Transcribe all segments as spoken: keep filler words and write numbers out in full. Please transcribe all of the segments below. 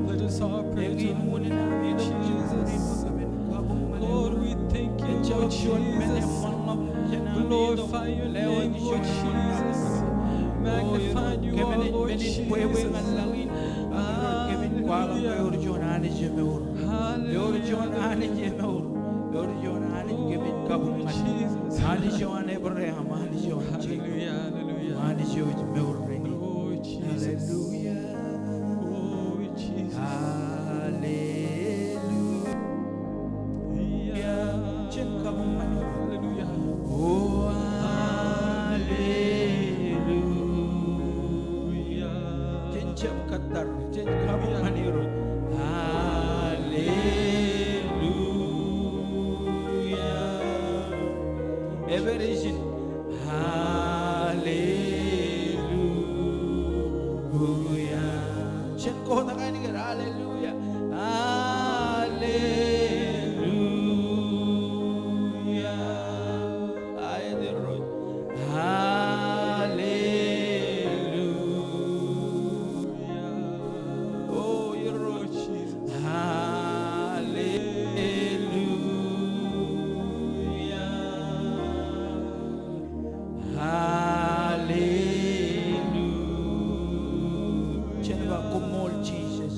Let us all pray to you, Jesus. Lord, we thank you, Lord Jesus. Glorify your name, Lord Jesus. Magnify you, Lord Jesus. Hallelujah. Hallelujah. Jesus. Hallelujah, hallelujah. Glory, Jesus. Hallelujah. Glory, Jesus. Hallelujah. Jen kabuñ ñan Irooj. Hallelujah. Oh, hallelujah. Jen jab kōttar, jen kabuñ ñan Irooj. Hallelujah. Ej pād ijin. Hallelujah. Jen kotak ainikien hallelujah. Hallelujah. Aet Irooj. Hallelujah. O Irooj. Hallelujah. Hallelujah. Jen ba koṃṃool Jisōs.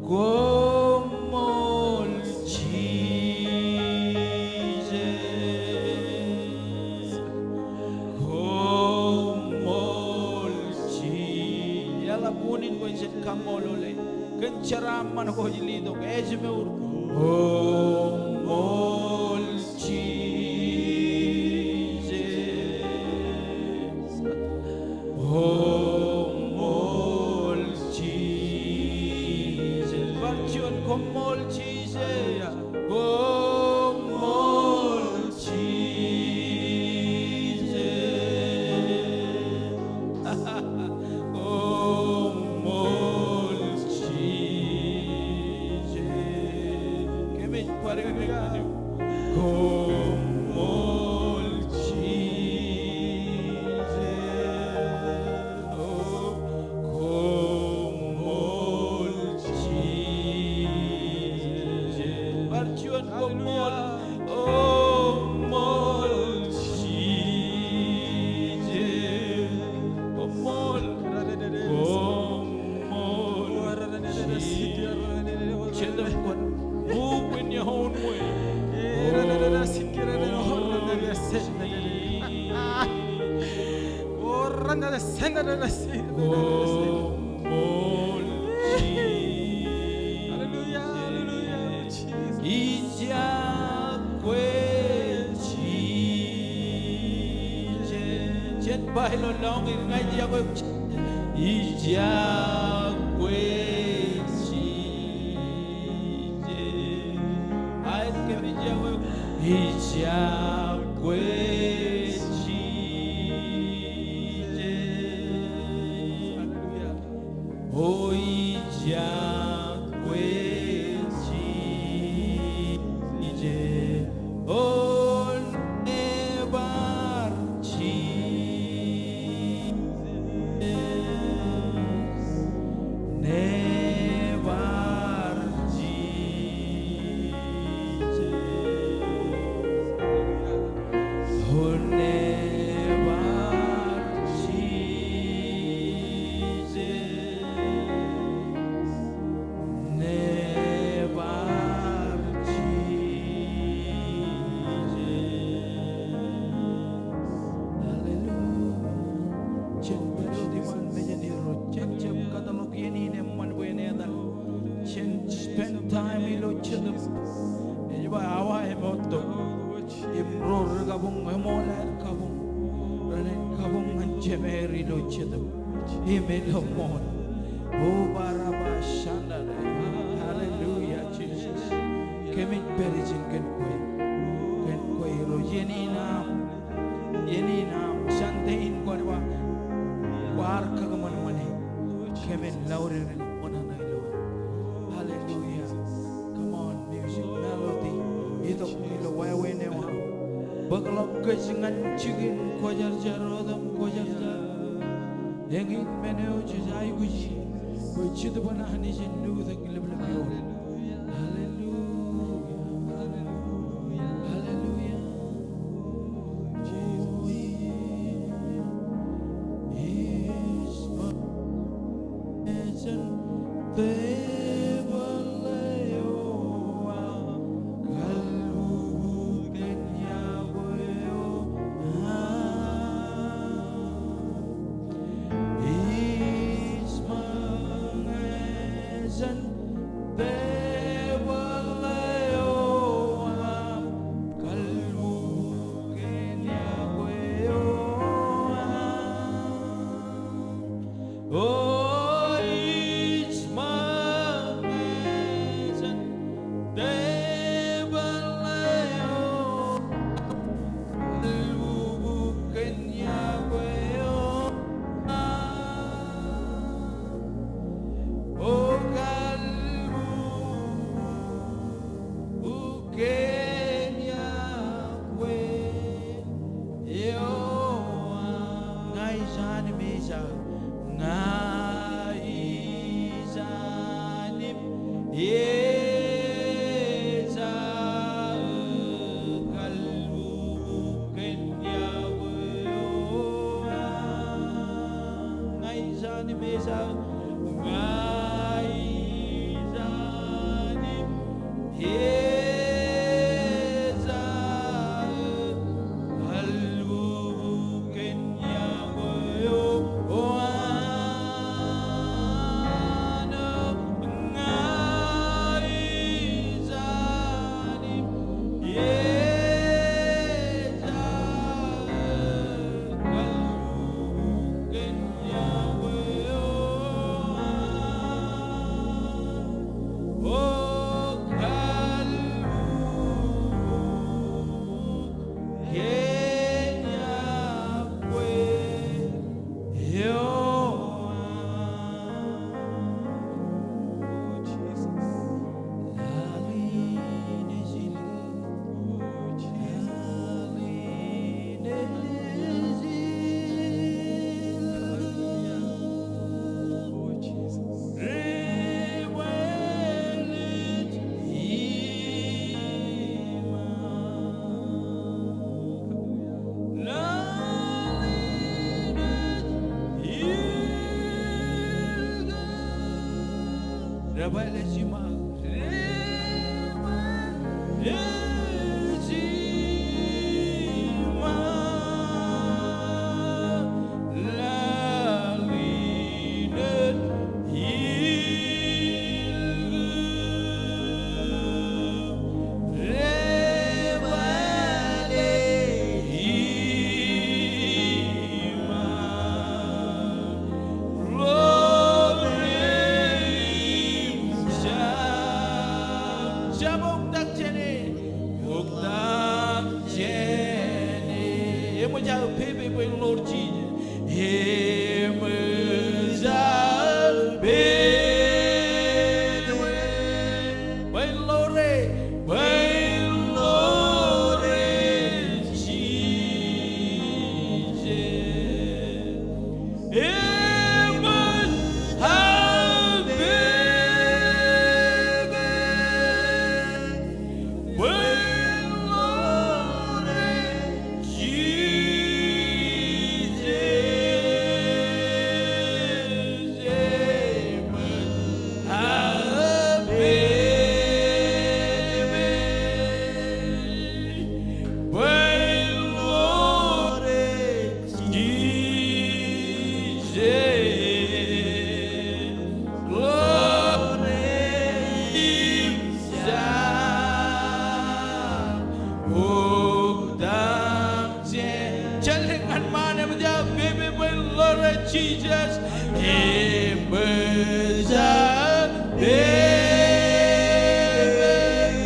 Koṃṃool Jisōs. Koṃṃool Jisōs. Eḷap unin ko jen kaṃṃoolol e. Kōn jeraaṃṃan ko ej letok, ej mour. Koṃṃool Jisōs. Koṃṃool Jisōs. Bar juon, koṃṃool Jisōs. Koṃṃool Jisōs. Koṃṃool Jisōs. Kōmij bar juon. Koṃṃool Jisōs. Koṃṃool Jisōs. Bar juon, koṃṃool. Koṃṃool Jisōs. Koṃṃool. Koṃṃool Jisōs. Jen move in your own way. Koṃṃool Jisōs. Hallelujah, hallelujah, Jesus. Ij iọkwe Jisōs. Jen ba ilo lọñiin, ña ij iọkwe. Ij iọkwe Jisōs. Aet, kōmij iọkwe. Ij iọkwe Jisōs. Hallelujah. O ij iọkwe Jisōs. O nōbar Jisōs. Nōbar Jisōs. kabuñ, eṃool aer kabuñ. Renaaj kabuñ ñan Jemeer ilo Jetōb im ilo ṃool. O baraba shandale. Hallelujah, Jesus. Kōmij pād ijin kōn kwe. Kōn kwe Irooj. Iien in aṃ, iien in aṃ, Sunday in kwaar ba, kwaar kōṃanṃane. Kōmij lọut ilo ṃōṇōṇō eo. Hallelujah. Come on, music, melody. Itok ilo wāween eo aṃ. Bōkḷọk kōj ñan jikin kwōjarjar otem kwōjarjar. Eñin men eo jej aikuji bwe Jetōb an Anij en lutōk ḷapḷap ioon. Hallelujah. Hallelujah. Hallelujah. Ña ij anemej aō. Ña ij anemej aō. Ña ij anemej aō. Ña ij anemej aō. Jab oktak jāne, oktak jāne. Eṃōj aō pepe bwe en ḷoor Jisōs. Eṃōj aō pepe bwe en ḷoor e, bwe en ḷoor e Jisōs. Eṃōj aō pepe bwe en ḷoor e Jisōs. Jesus.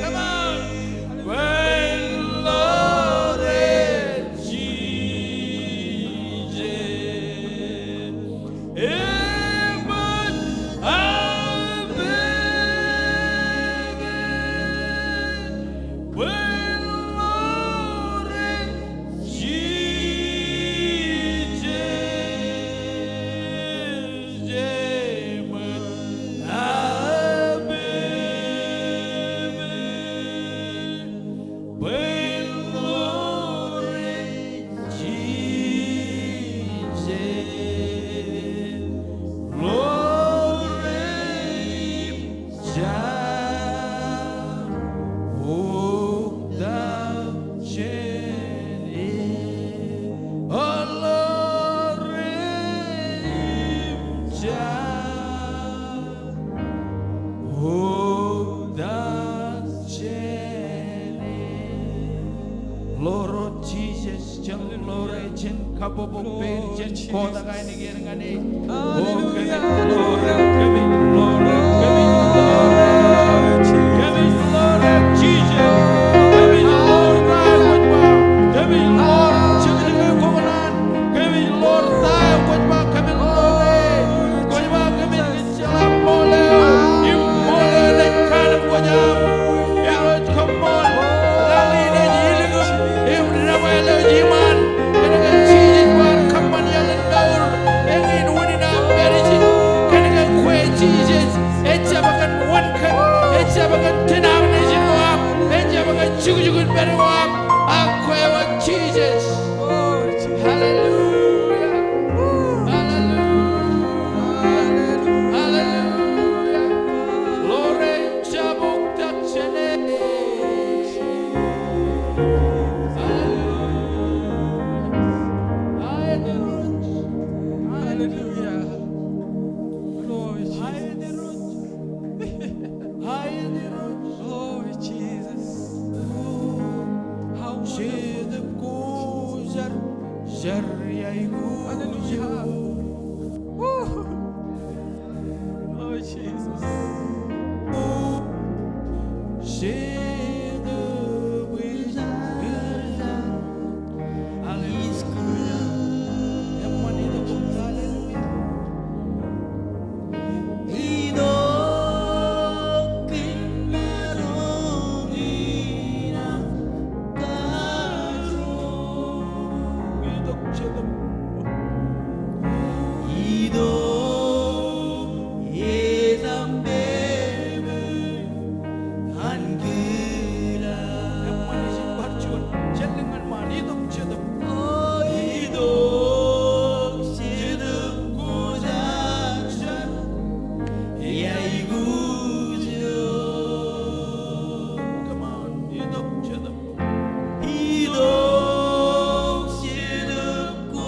Come on. Bwe Lord Jesus. Lord Jesus, jen ḷoore, jen kabbokbok peid, jen kotak ainikien ñan e. O, kōmij ḷoore, kōmij ḷoore, kōmij ḷoore, kōmij ḷoore, Jesus. Kōmij ḷoor ta eo kwōj ba, kōmij ḷoor jekdikdik eo kwō kōṇaan, kōmij ḷoor ta eo kwōj ba kōmij ḷoore. Kwōj ba kōmij jeḷā ṃool eo im ṃool eo enaaj kaanemkwōj aṃ. Eo ej kōṃṃool, laḷ in ej ilikūṃ im debwāāl eo ej iṃaan. Kōnke Jisōs kwaar kōṃṃan iaḷ in mour, eñin unin aṃ medicine. Kōnke kwe Jisōs, ejjab kōn wōn kōn, ejjab kōn denomination ko aṃ, ejjab kōn jukjuk in pād ko aṃ, ak kwe wōt Jisōs. Hallelujah. Hallelujah. Hallelujah. Ḷoore im jabuktak jān e. Hallelujah. Hallelujah. Glory, Jesus. Glory, Jesus. How wonderful. Hallelujah. Woo. Oh, Jesus. Hallelujah. Hallelujah. Eṃṃan ijin bar juon. Jān lōñ ñan ṃaan, itok jetōb. Itok jetōb ko jajjar. Come on, itok jetōb. Itok jetōb ko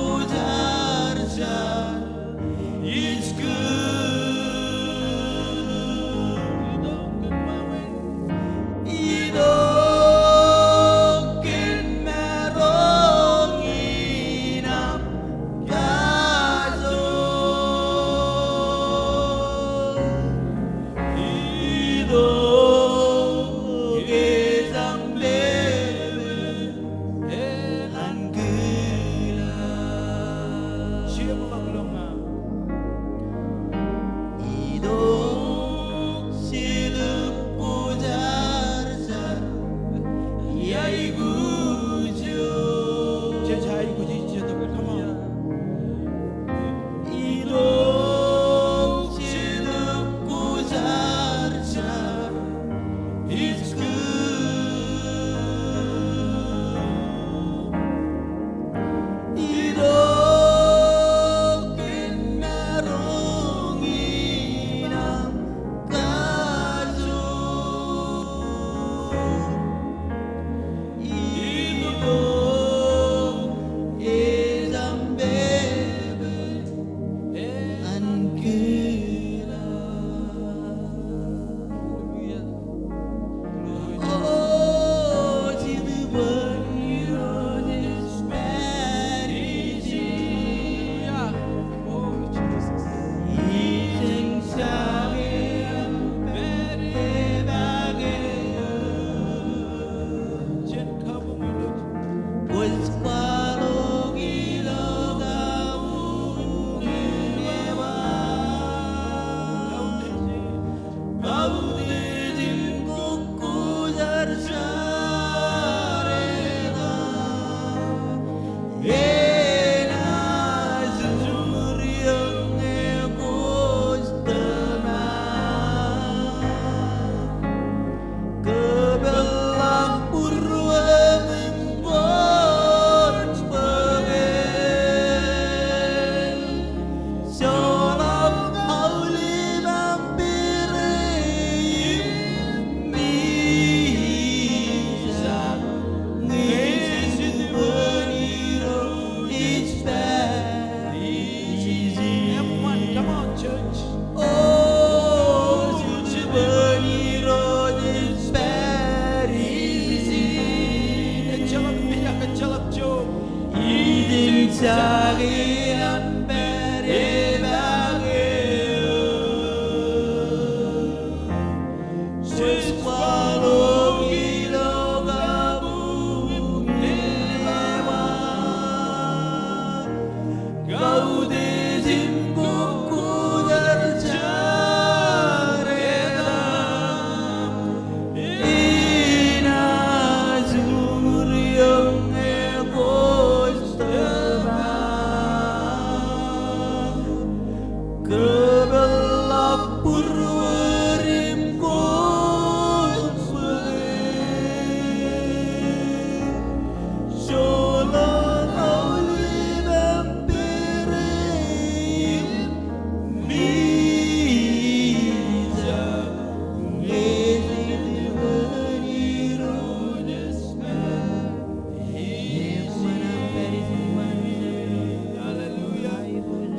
Hallelujah.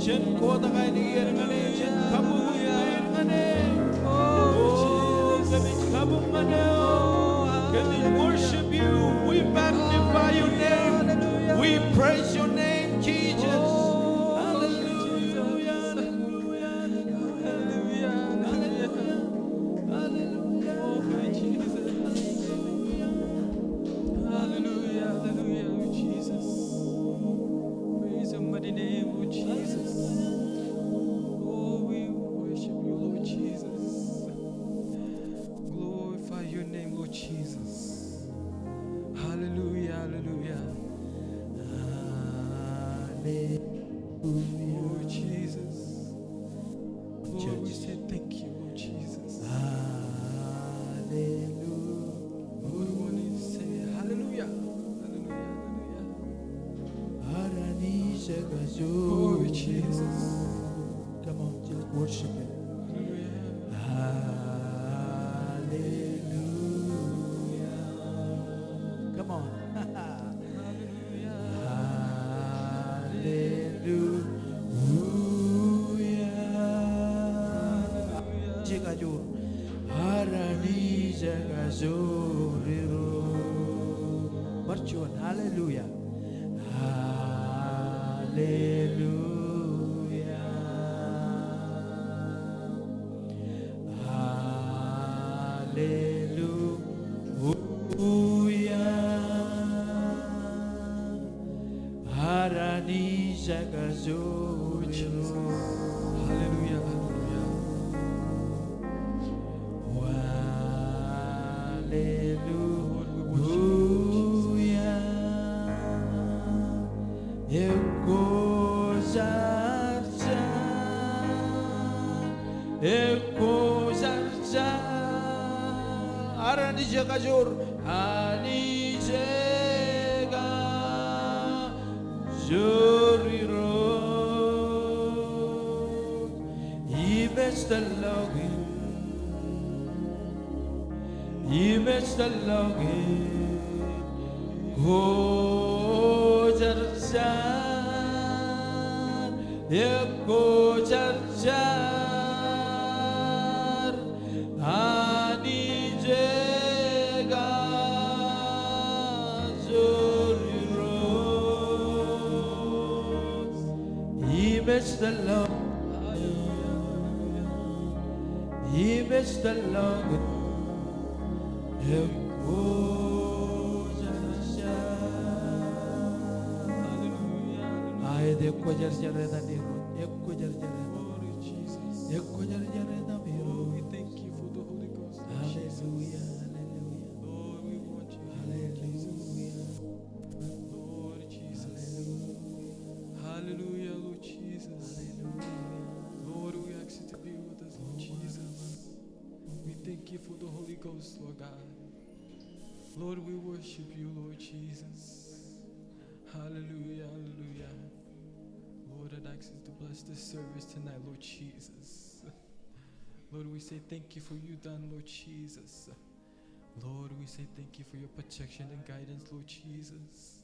Jen kotak ainikien ñan e, jen kabuñ ñan e. O, kōmij kabuñ ñan e. Kōmij worship you. We magnify your name. We praise your name, Jesus. Hallelujah. Hallelujah. Hallelujah. Hallelujah. Hallelujah. Hallelujah, Lord Jesus. Praise your mighty name, Lord Jesus. Oh, we worship you, Lord Jesus. Glorify your name, Lord Jesus. Hallelujah, hallelujah. Hallelujah. Oh, Jesus. Lord, we say thank you, Lord Jesus. Hallelujah. Lord, we want to say hallelujah. Hallelujah, hallelujah. Glory, Jesus. Come on, just worship him. Hallelujah. Hallelujah. Come on. Hallelujah. Hallelujah. Jekajoor. Anij ekajoor Irooj. Bar juon. Hallelujah. Hallelujah. Hallelujah. Anij ekajoor Irooj. Hallelujah, hallelujah. Hallelujah. Lord, we worship you, Jesus. Ekwojarjar, ekwojarjar. Anij ekajoor, Anij ekajoor Irooj. Imej tōllọk in, imej tōllọk in, kwōjarjar, ekwōjarjar, Anij ekajoor Irooj. Imej tōllọk, imej tōllọk in, ekwōjarjar. Aet, ekwōjarjar etan Irooj, ekwōjarjar etan. Ekwōjarjar etan Irooj. Thank you for the Holy Ghost, Lord Jesus. Hallelujah, hallelujah. Lord, we want you, Lord Jesus. Hallelujah. Hallelujah, Lord Jesus. Hallelujah. Lord, we ask you to be with us, Lord Jesus. We thank you for the Holy Ghost, Lord God. Lord, we worship you, Lord Jesus. Hallelujah, hallelujah. Lord, I'd ask you to bless this service tonight, Lord Jesus. Lord, we say thank you for you done, Lord Jesus. Lord, we say thank you for your protection and guidance, Lord Jesus.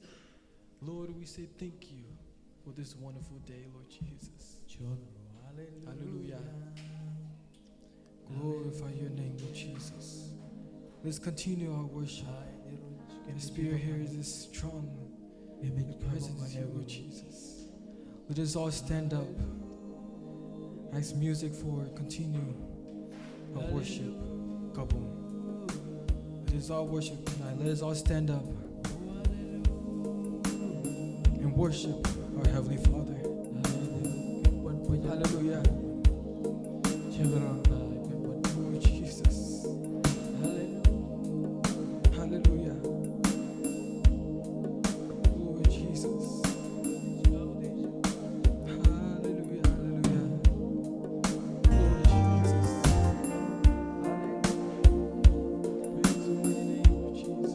Lord, we say thank you for this wonderful day, Lord Jesus. Hallelujah. Glorify your name, Lord Jesus. Let's continue our worship. The Spirit here is strong. The presence here, Lord Jesus. Let us all stand up as music for continue our worship. Kabum. Let us all worship tonight. Let us all stand up and worship our Heavenly Father. Hallelujah. Oh, Jesus. Hallelujah. Oh, Jesus. Hallelujah, hallelujah. Glory, Jesus. Praise the holy name of Jesus.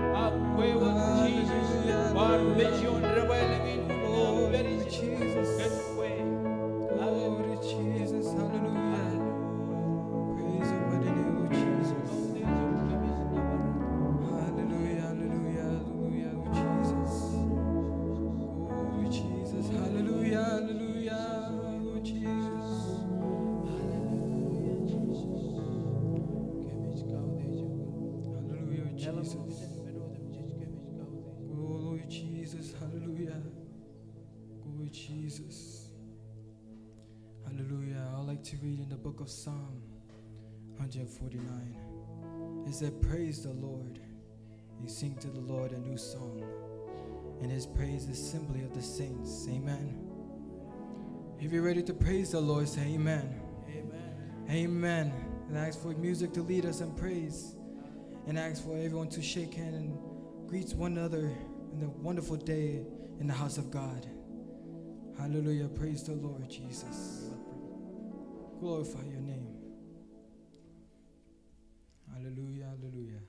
Ak kwe wōt Jisōs, bar mej ioon debwāāl in, ilo pād ijin, kōn kwe. Glory Jesus, hallelujah. Praise your mighty name, Lord Jesus. Hallelujah, hallelujah, hallelujah, Lord Jesus. Glory Jesus, hallelujah, hallelujah, Lord Jesus. Hallelujah, Jesus. Hallelujah, Jesus. Glory Jesus, hallelujah. Glory Jesus. Hallelujah. I'd like to read in the book of Psalm one forty-nine. It said, "Praise the Lord. You sing to the Lord a new song. And his praise is assembly of the saints." Amen. If you're ready to praise the Lord, say amen. Amen. Amen. And ask for music to lead us in praise. And ask for everyone to shake hand and greet one another in the wonderful day in the house of God. Hallelujah. Praise the Lord Jesus. Glorify your name. Hallelujah, hallelujah.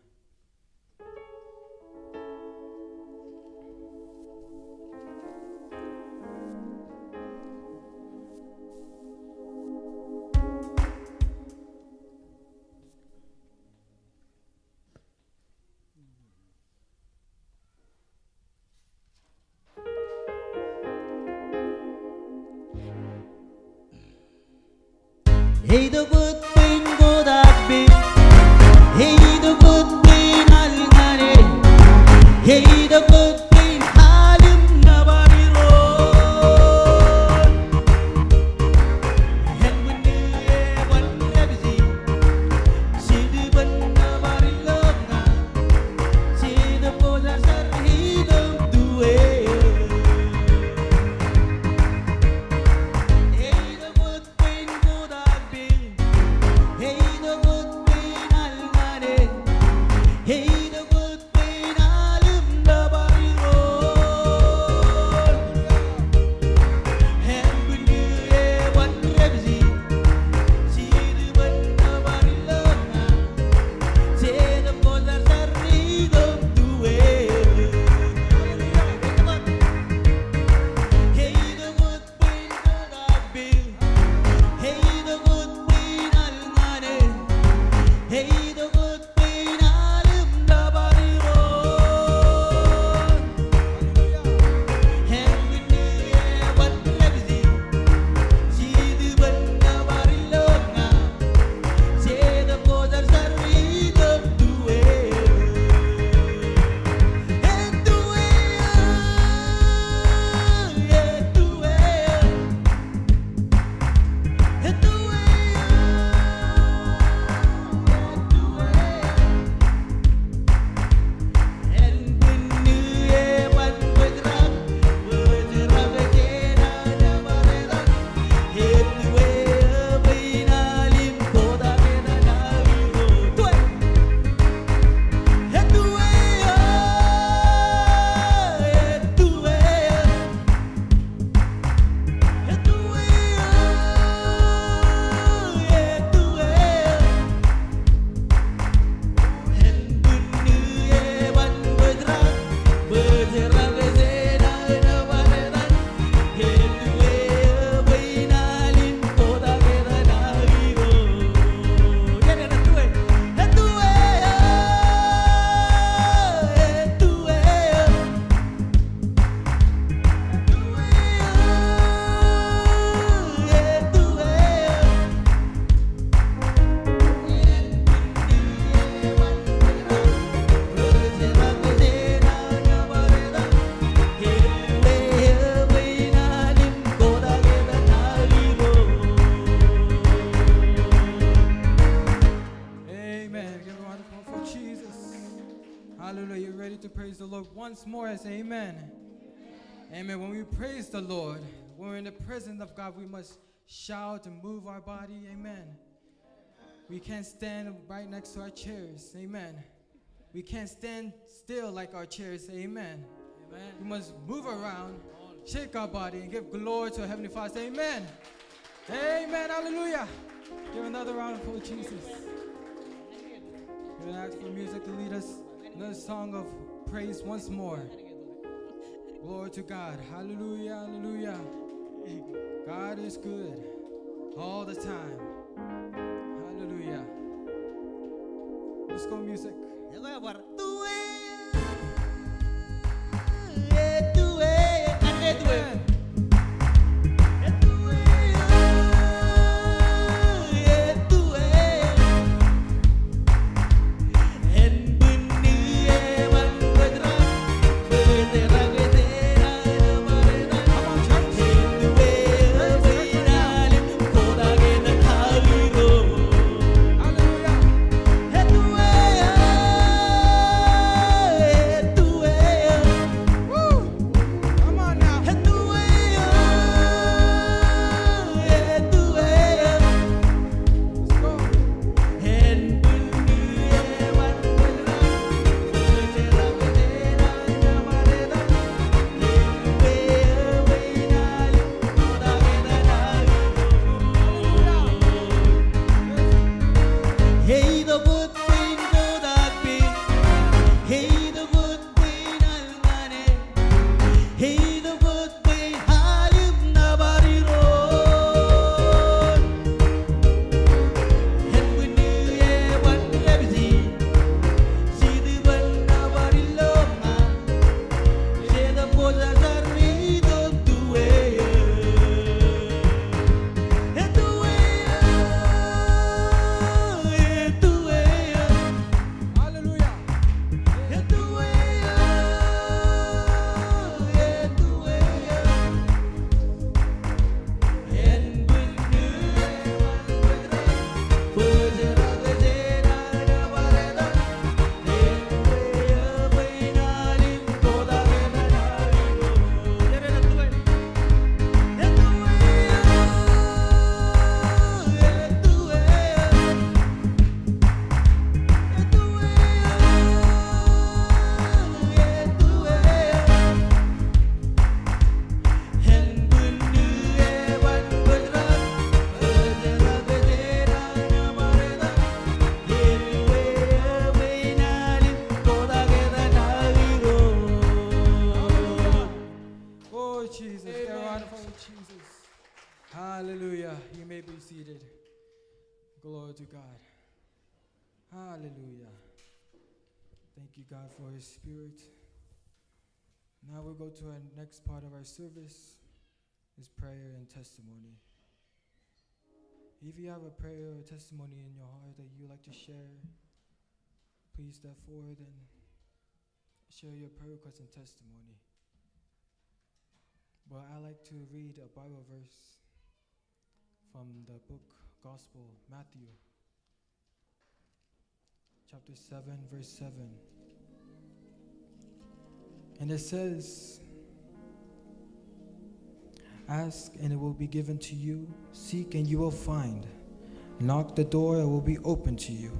Eitok wōt pein kotak pein. Eitok wōt pein al ñane. Eitok wōt pein al im nōbar Irooj. Āinwōt ñe eban dāpiji, Jetōb en nōbar ilo ña. Jetōb ko jar jar, Jetōb tuwe. Eitok wōt pein kotak pein. Once more, say amen. Amen. When we praise the Lord, when we're in the presence of God, we must shout and move our body. Amen. We can't stand right next to our chairs. Amen. We can't stand still like our chairs. Amen. Amen. We must move around, shake our body, and give glory to our Heavenly Father. Say amen. Amen. Hallelujah. Give another round for Jesus. We're gonna ask for music to lead us another song of praise once more. Glory to God. Hallelujah, hallelujah. God is good all the time. Hallelujah. Let's go, music. Come on now. Let's go. Hallelujah. Oh, Jesus. Amen. Give a round of applause for Jesus. Hallelujah. You may be seated. Glory to God. Hallelujah. Thank you, God, for His Spirit. Now we'll go to our next part of our service, is prayer and testimony. If you have a prayer or testimony in your heart that you would like to share, please step forward and share your prayer request and testimony. But I like to read a Bible verse from the book Gospel Matthew, chapter seven, verse seven. And it says, "Ask and it will be given to you, seek and you will find, knock the door, it will be open to you.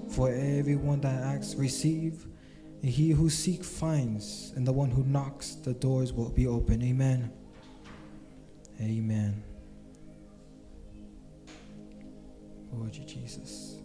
For everyone that asks receive, and he who seeks finds, and the one who knocks, the doors will be open." Amen. Amen. Lord Jesus.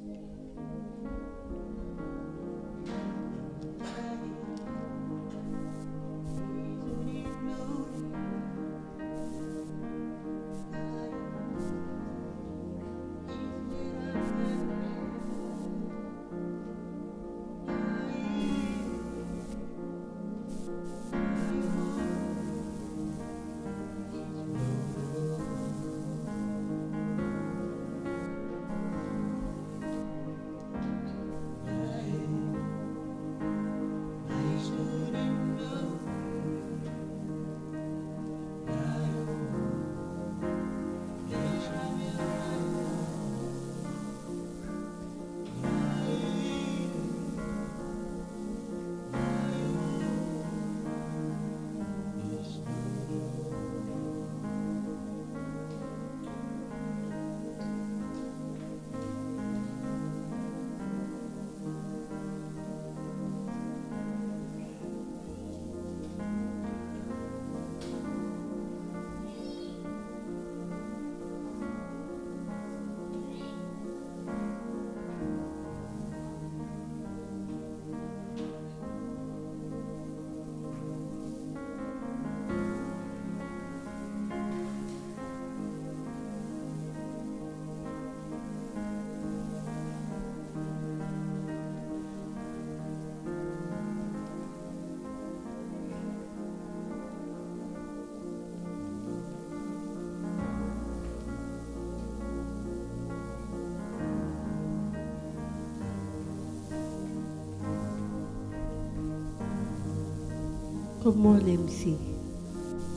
Koṃṃool M C.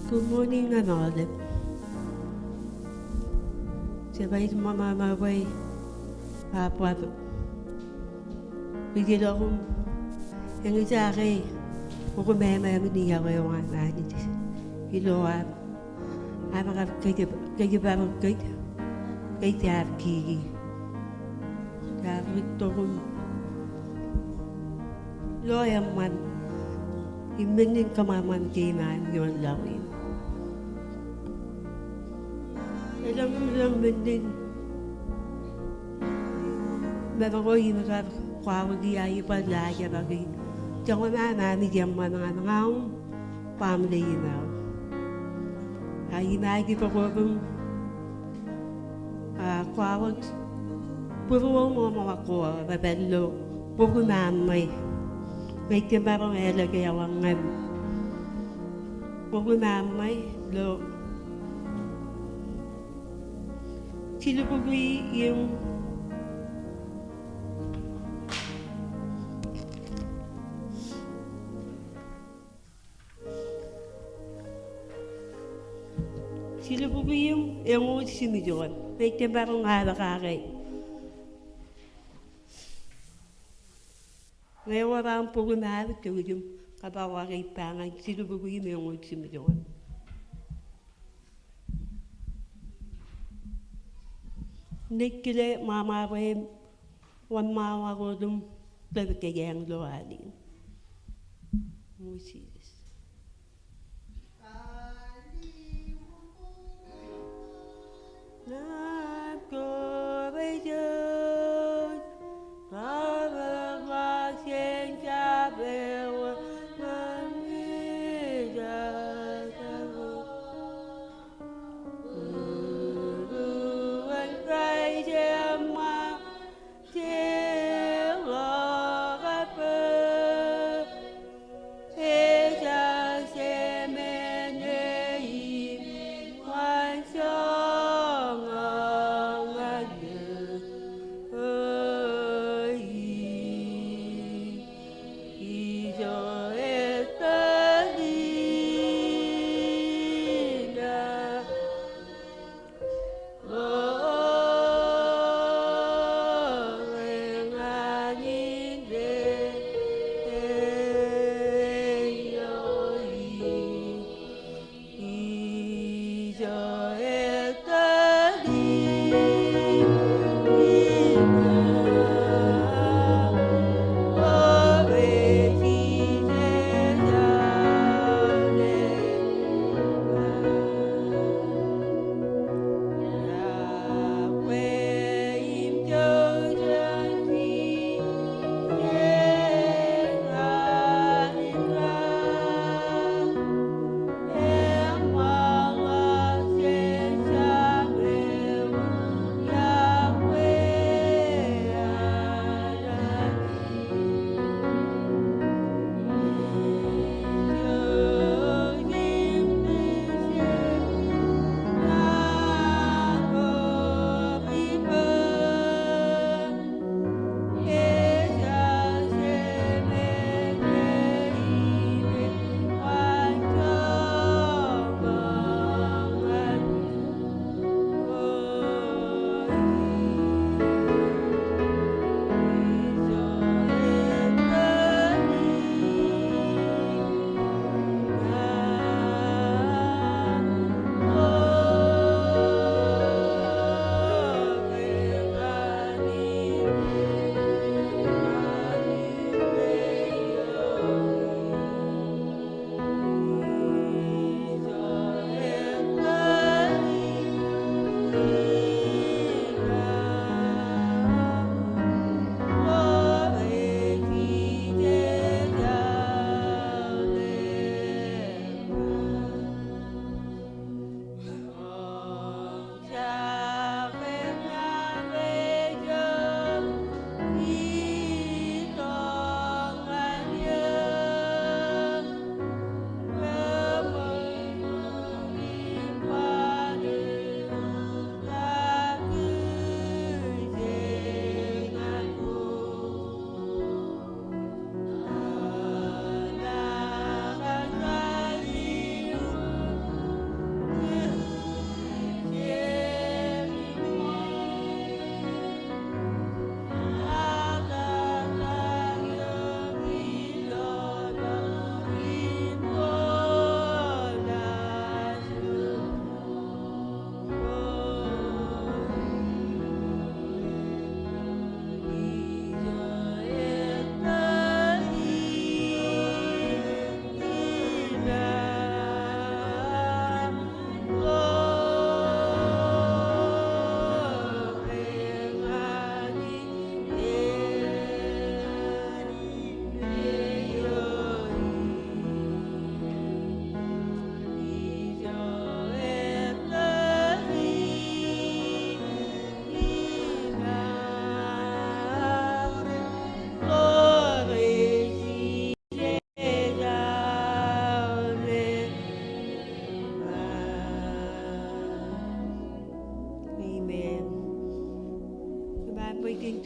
Good morning ñan aolep. Jebaj ṃōṃa bwe ij ba bwe ij ilọk im eñjake bok in māmāmej eo aṃ Anij ilo aṃ, aṃ kab kōj, kōjparok kōj, kōj jaar kiki. Jaar ri tok im lo eṃṃan im men in kōṃanṃan kein an ioon laḷ in. Elōñ im elōñ men in mej ko im kar kwaḷọk ia ij bar laajrak e. Joñan aṃ Anij eṃṃan ñan ña im family in aō. Ak im ij itok wōt im a, kwaḷọk būruō ṃōṃaḷọk ko rej pād ilo bok in Aṃ ṇe. Ij jab maroñ ālōk eḷaññe. Bok in Aṃ ṇe ilo Jilubukwi im Jilubukwi im eñoul jimjuon. Ij jab maroñ ālōk kake. Ñe ewōr aṃ bok in Aṃ, jouj im kōpeḷḷọk ippa ñan Jilubukwi im eñoul jimjuon. Ij kile ṃaṃa bwe wōnṃaanḷọk wōt im tōl kōj ilo alin. O Jisōs.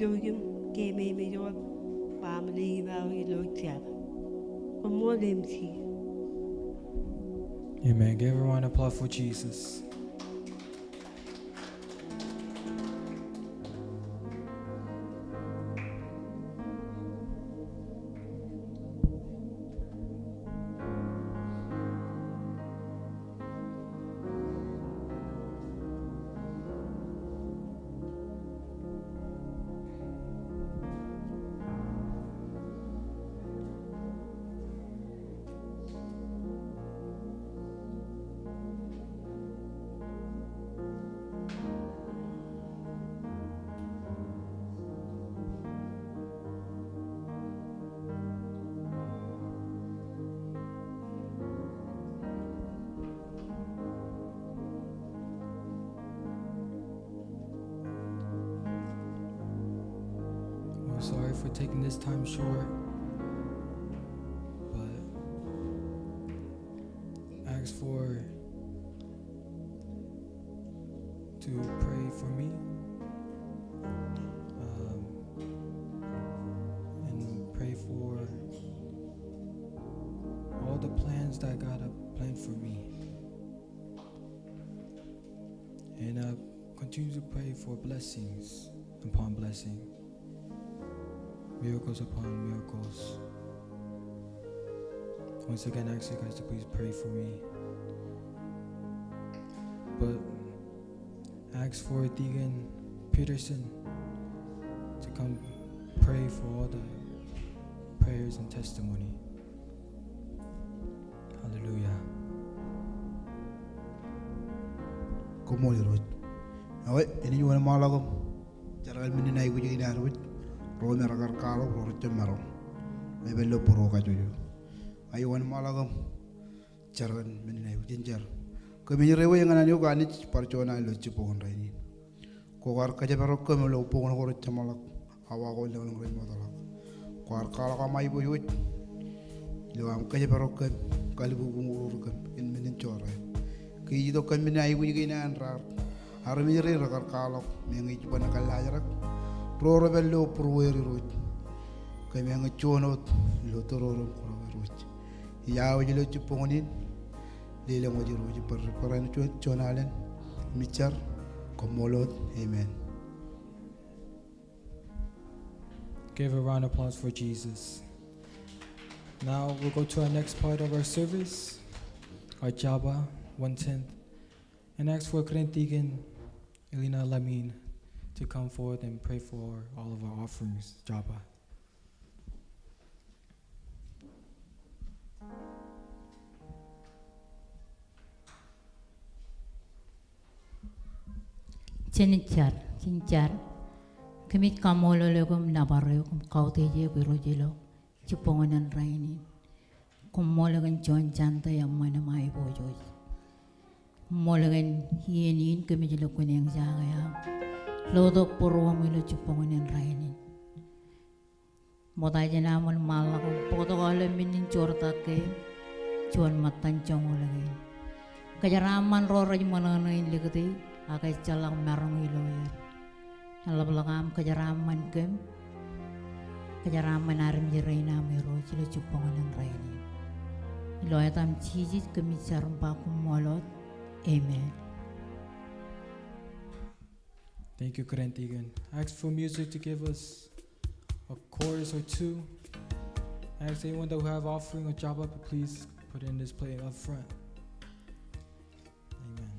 Eo im keememej wōt baaṃle im aō ilo jab. Koṃṃool M C. Amen. Give everyone applause for Jesus. We're sorry for taking this time short, but ask for to pray for me, um, and pray for all the plans that God have planned for me. And, uh, continue to pray for blessings upon blessing, miracles upon miracles. Once again, I ask you guys to please pray for me. But ask for Deacon Peterson to come pray for all the prayers and testimony. Hallelujah. Koṃṃool Irooj. Ewi, enaaj wōnṃaanḷọk im jar kōn men in aikuj kein ad wōj, ro me rekar kwaḷọk, ro rej jab maroñ. Ilo pād ilo būruō kajojo. Ij wōnṃaanḷọk im jar kōn men in aikuj in jar. Kōmij reiwōj ñan eok Anij bar juon alen ilo jibboñōn rainin. Kwō kar kōjparok kōm ilo boñōn ko rej jeṃḷọk, awa ko lōñlōñ rej ṃootḷọk. Kwaar kwaḷọk aṃ aiboojoj ilo aṃ kōjparok kōm, kalbubu im uñūr kōm kōn men in jorrāān. Kōj itok kōn men in aikuj kein an raar armej rein rekar kwaḷọk, meñe ej ban kōllaajrak, ro rej pād ilo būrueir Irooj. Kōmeñe juon wōt ilo tōrerein kōrā Irooj. Ij aō wōj ilo jibboñōn in, lelōñ wōj Irooj, bar, bar ren juon, juon alen im jar. Koṃṃool wōt. Amen. Give a round of applause for Jesus. Now we'll go to our next part of our service, our jaba, one tenth, and ask for Grand Deacon Elina Lamin to come forward and pray for all of our offerings, jaba. Jen jar, jen jar. Kōmij kaṃṃoolol eok im nōbar eok im kautiej eok Irooj ilo jibboñōn in rainin. Koṃṃool kōn juon Sunday eṃṃan im aiboojoj. Koṃṃool kōn iien in kōmij lukkuun eñjake aṃ lotok būruōṃ ilo jibboñōn in rainin. Ṃokta jān am wōnṃaanḷọk im bōktok aolep men in joortak kein juon ṃōttan joñoul kein. Kōjeraaṃṃan ro rej ṃōṇōṇō in likūti ak ejjeḷọk maroñ ilo er. Eḷapḷọk aṃ kōjeraaṃṃan kōm, kōjeraaṃṃan armej rein aṃ Irooj ilo jibboñōn in rainin. Ilo etaṃ Jisōs kōmij jar im ba koṃṃool wōt. Amen. Thank you, Grand Deacon. Ask for music to give us a chorus or two. Ask anyone that have offering or jaba, please put in this plate up front. Amen.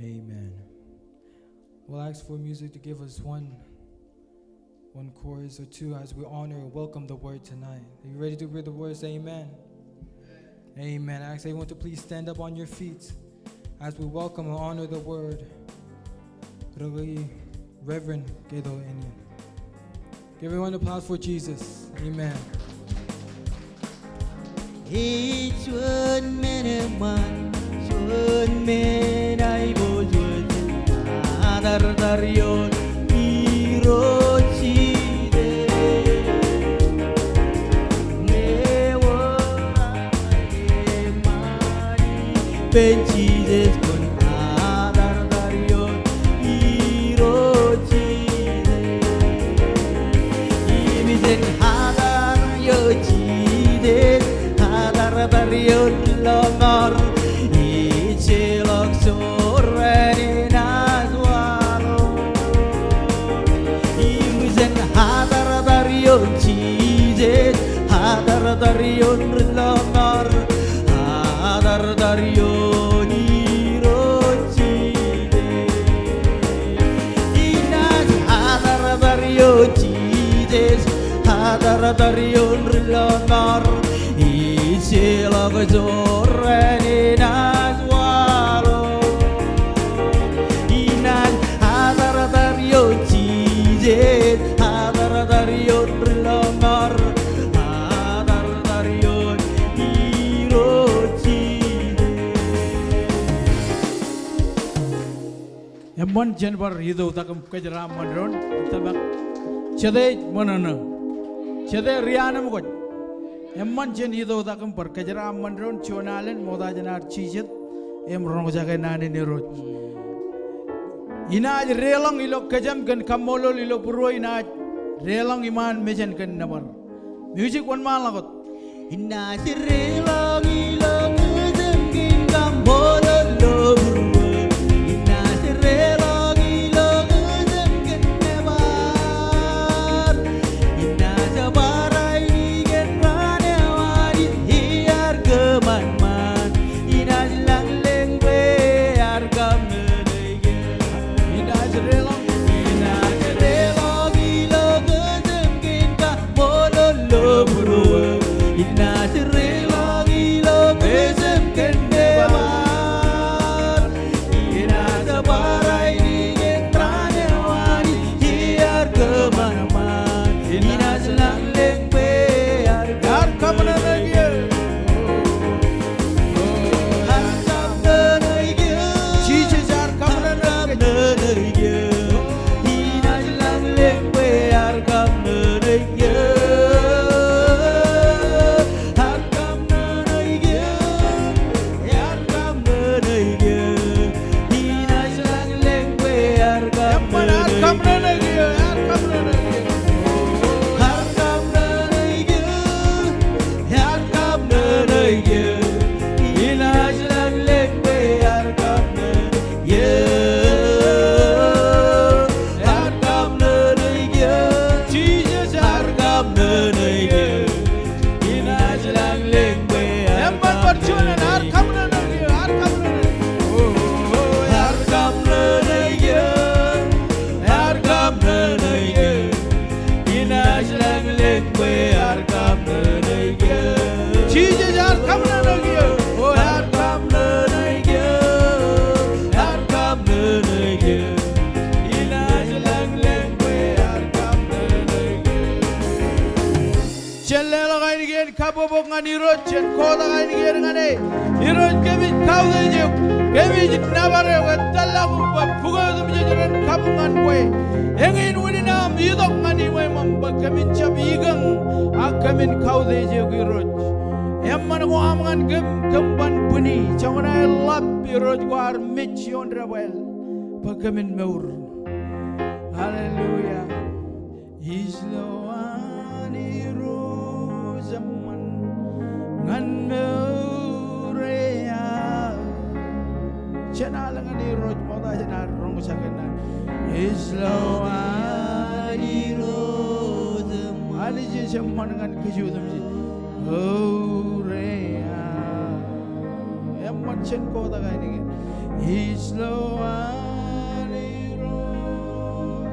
Amen. We'll ask for music to give us one, one chorus or two as we honor and welcome the word tonight. Are you ready to hear the word? Say amen. Amen. I ask everyone to please stand up on your feet as we welcome and honor the word. Reverend Keto Enion. Give everyone applause for Jesus. Amen. Ej juon men eṃṃan, juon men aiboojoj, atartar ioon Irooj Jisōs. Ewōr aṃ eṃṃan ippān Jisōs kwōn atartar ioon Irooj Jisōs. Im jen atartar ioon Jisōs, atartar ioon ri lọmọọr, ejjeḷọk jorrāān enaaj waḷọk. Im jen atartar ioon Jisōs, atartar ioon ri lọmọọr, atartar ioon Irooj Jisōs. Inaaj atartar ioon Jisōs, atartar ioon ri lọmọọr, ejjeḷọk jorrāān enaaj waḷọk. Inaaj atartar ioon Jisōs, atartar ioon ri lọmọọr, atartar ioon Irooj Jisōs. Eṃṃan jen bar itok tok im kōjeraaṃṃan doon, ij tōmak jete ej ṃōṇōṇō, jete rianemkwōj. Eṃṃan jen itok tok im bar kōjeraaṃṃan doon juon alen ṃokta jān ad jijet im roñjake naan in Irooj. Inaaj deḷọñ ilo kōjām kōn kaṃṃoolol ilo būruō, inaaj deḷọñ iṃaan mejān kōn nōbar. Music, wōnṃaanḷọk wōt. Inaaj deḷọñ ilo kōjām kōn kaṃṃoolol ilo būruō. Inaaj deḷọñ ilo kōjām kōn nōbar. Inaaj bar ainikiōn raan eo Anij iar kōṃanṃan. Inaaj lañlōñ bwe ear kaṃōṇōṇō. Inaaj deḷọñ. Inaaj deḷọñ ilo kōjām kōn kaṃṃoolol ilo būruō. Inaaj deḷọñ ilo kōjām kōn nōbar. Inaaj bar ainikiōn raan eo Anij iar kōṃanṃan. Inaaj lañlōñ bwe ear kaṃōṇōṇō. Ear kaṃōṇōṇō. Ear kaṃōṇōṇō. Jisōs, ear kaṃōṇōṇō. Inaaj lañlōñ bwe ear kaṃōṇōṇō. Ear kaṃōṇōṇō. Ear kaṃōṇōṇō. Inaaj lañlōñ bwe ear kaṃōṇōṇō. Ear kaṃōṇōṇō. Ear kaṃōṇōṇō. Ear kaṃōṇōṇō. Inaaj lañlōñ bwe ear kaṃōṇōṇō. Ear kaṃōṇōṇō. Jisōs, ear kaṃōṇōṇō. Inaaj lañlōñ bwe ear kaṃōṇōṇō. Ear kaṃōṇōṇō. Ear kaṃōṇōṇō. Ear kaṃōṇōṇō. Inaaj lañlōñ bwe ear kaṃōṇōṇō. Jisōs, ear kaṃōṇōṇō. O, ear kaṃōṇōṇō. Ear kaṃōṇōṇō. Inaaj lañlōñ bwe ear kaṃōṇōṇō. Jen leḷọk ainikien kabbokbok ñan Irooj, jen kotak ainikien ñan e. Irooj, kōmij kautiej eok, kōmij nōbar eok, ej tōllọk bwe bukwe otemjej ren kabuñ ñan kwe. Eñin unin aṃ itok ñan iṃōṃ bwe kōmin jab ikōñ, ak kōmin kautiej eok Irooj. Eṃṃan ko aṃ ñan kōm, kōm ban bwini, joñan aer ḷap Irooj kwaar mej ioon debwāāl, bwe kōmin mour. Hallelujah. Ij lo an Irooj eṃṃan ñan mour e aō. Jen al ñan Irooj ṃokta jān ad roñjake naan. Ij lo an Irooj eṃṃan. Anij ej eṃṃan ñan kōj otemjej. Mour e aō. Eṃṃan, jen kotak ainikien. Ij lo an Irooj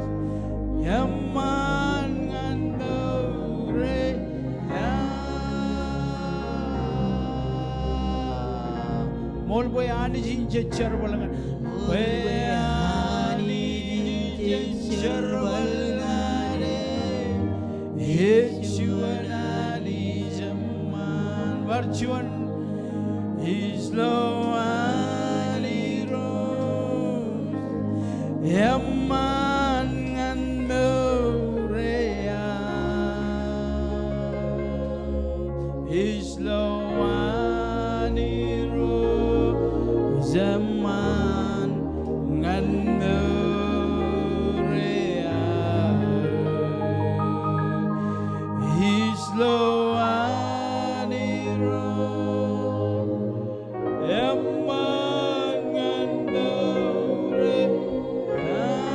eṃṃan ñan mour eo aō. Ṃool bwe Anij in jej jerbal ñan. Bwe Anij in jej jerbal ñan e. Ej juon Anij eṃṃan. Bar juon. Ij lo an Irooj eṃṃan ñan mour eo aō. Ij lo an Irooj eṃṃan ñan mour eo aō. Ij lo an Irooj eṃṃan ñan mour eo aō.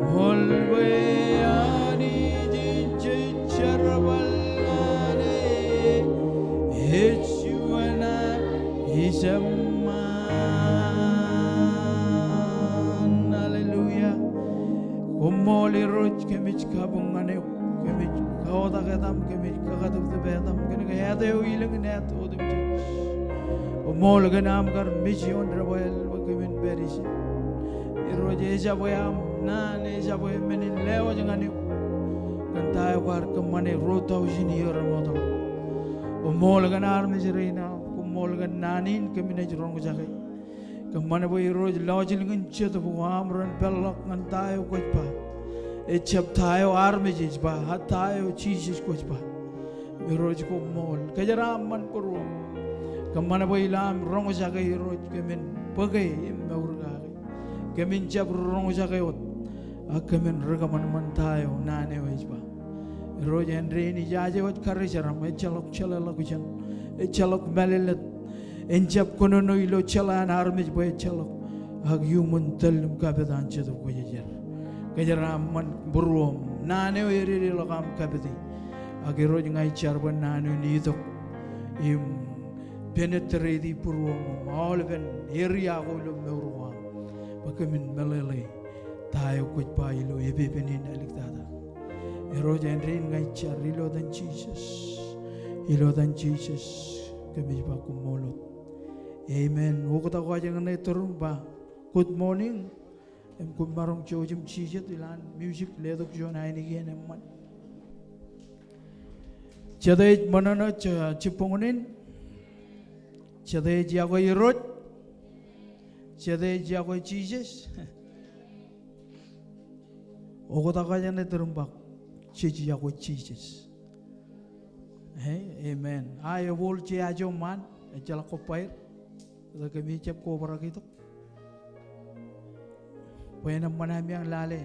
Ṃool bwe Anij in jej jerbal ñan e. Ej juon Anij eṃṃan. Hallelujah. Koṃṃool Irooj, kōmij kabuñ ñan eok, kōmij kautiej etaṃ, kōmij kakatōptōp etaṃ kōn ke āt eo ilōñ in āt otemjej. Koṃṃool kōn aṃ kar mej ioon debwāāl bwe kōmin pād ijin. Irooj, ejabwe aṃ naan, ejabwe men in lewōj ñan eok kōn ta eo kwaar kōṃṃane ruo taujin iiō remootḷọk. Koṃṃool kōn armej rein aṃ, koṃṃool kōn naan in kōmin ej roñjake. Kōṃṃan bwe Irooj lọjilñin Jetōb ko aṃ ren peḷḷọk ñan ta eo kwōj ba. Ejjab ta eo armej ej ba, a ta eo Jisōs kwōj ba. Irooj koṃṃool. Kōjeraaṃṃan būruōṃ. Kōṃṃan bwe ilo am roñjake Irooj kōmin bōke im mour kake. Kōmin jab roñjake wōt. Ak kōmin ri kōṃanṃan ta eo naan eo ej ba. Irooj āindein ijaje wōj karijeraṃ, ejjeḷọk jeḷāḷọkjeṇ, ejjeḷọk mālōtlōt, en jab kōnono ilo jeḷā an armej bwe ejjeḷọk, ak iuṃwin tōl im kapit an Jetōb Kwōjarjar. Kōjeraaṃṃan būruōṃ, naan eo ededeḷọk aṃ kapiti. Ak Irooj ña ij jar bwe naan eo en itok im penetrate būruōṃ im aolepen area ko ilo mour ko aṃ. Bwe kōmin meḷeḷe ta eo kwōj ba ilo epepen in āliktata. Irooj āindein ña ij jar ilo etan Jisōs. Ilo etan Jisōs kōmij ba koṃṃool wōt. Amen. Oktak wōj eñṇe turuṃ ba good morning. Im koṃ maroñ jouj im jijet ilowaan music letok juon ainikien eṃṃan. Jete ej ṃōṇōṇō jibboñōn in? Jete ej yokwe Irooj? Jete ej yokwe Jisōs? Oktak wōj eñṇe turuṃ ba jej yokwe Jisōs. Amen. A, ebooḷ jeajo ṃaan, ejjeḷọk kobbaer. Bwe kōmij jab kobrak itok. Bwe en eṃṃan ami aṃ lale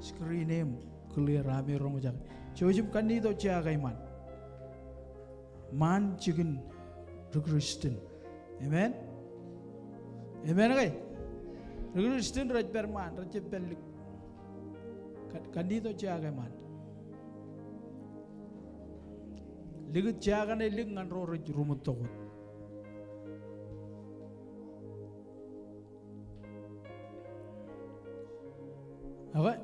screen e im clear ami roñjake. Jouj im kannitok jeake iṃaan. Ṃaan jikin ri Kristian. Amen. Amen ke? Ri Kristian rej pād ṃaan, rej jab pād lik. Kan-, kannitok jeake ṃaan. Likūt jeake ṇe lik ñan ro rej ruṃwij tok wōt. Okay.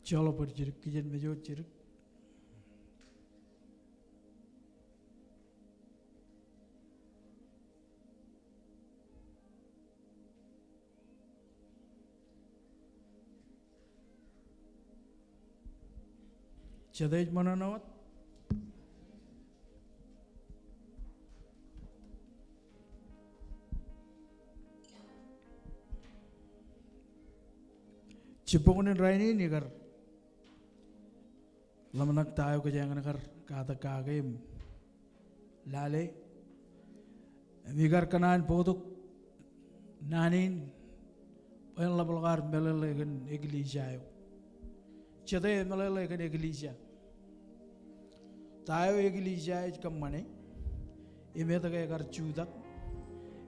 Joḷọk bōd jidik, kijenmej wōt jidik. Jete ej ṃōṇōṇō wōt? Jibboñōn in rainin ikar ḷōmṇak ta eo kōjeañ in kar katak kake im lale. Im ikar kōṇaan bōktok naan in bwe en ḷapḷọk ad meḷeḷe kōn eklejia eo. Jete emeḷeḷe kōn eklejia? Ta eo eklejia ej kōṃṃane, im etke ekar jutak,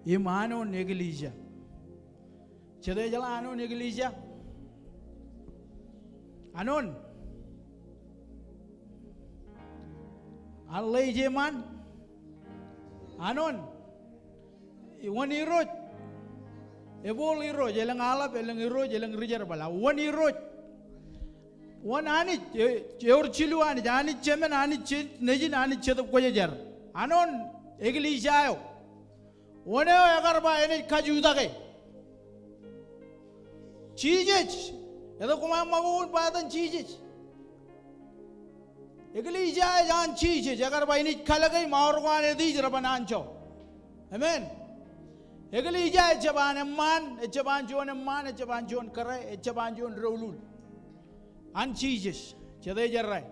im āinwōt eklejia. Jete ejeḷā āinwōt eklejia? Āinwōt an ḷe ej eṃṃan? Āinwōt wōn Irooj? Ebooḷ Irooj, elōñ aḷap, elōñ Irooj, elōñ rijerbal. A wōn Irooj? Wōn Anij, e, ewōr jilu Anij, Anij Jemān, Anij Je-, Nejin, Anij Jetōb Kwōjarjar. Āinwōt eklejia eo? Wōn eo ekar ba enaaj kajutake? Jisōs. Etke koṃ ṃakoko in ba etan Jisōs? Eklejia ej an Jisōs, ekar ba inaaj kalōke im aorōk an Hades reban anjọ. Amen. Eklejia ejjab an eṃṃaan, ejjab an juon eṃṃaan, ejjab an juon kōrā, ejjab an juon doulul. An Jisōs. Jete ej errā?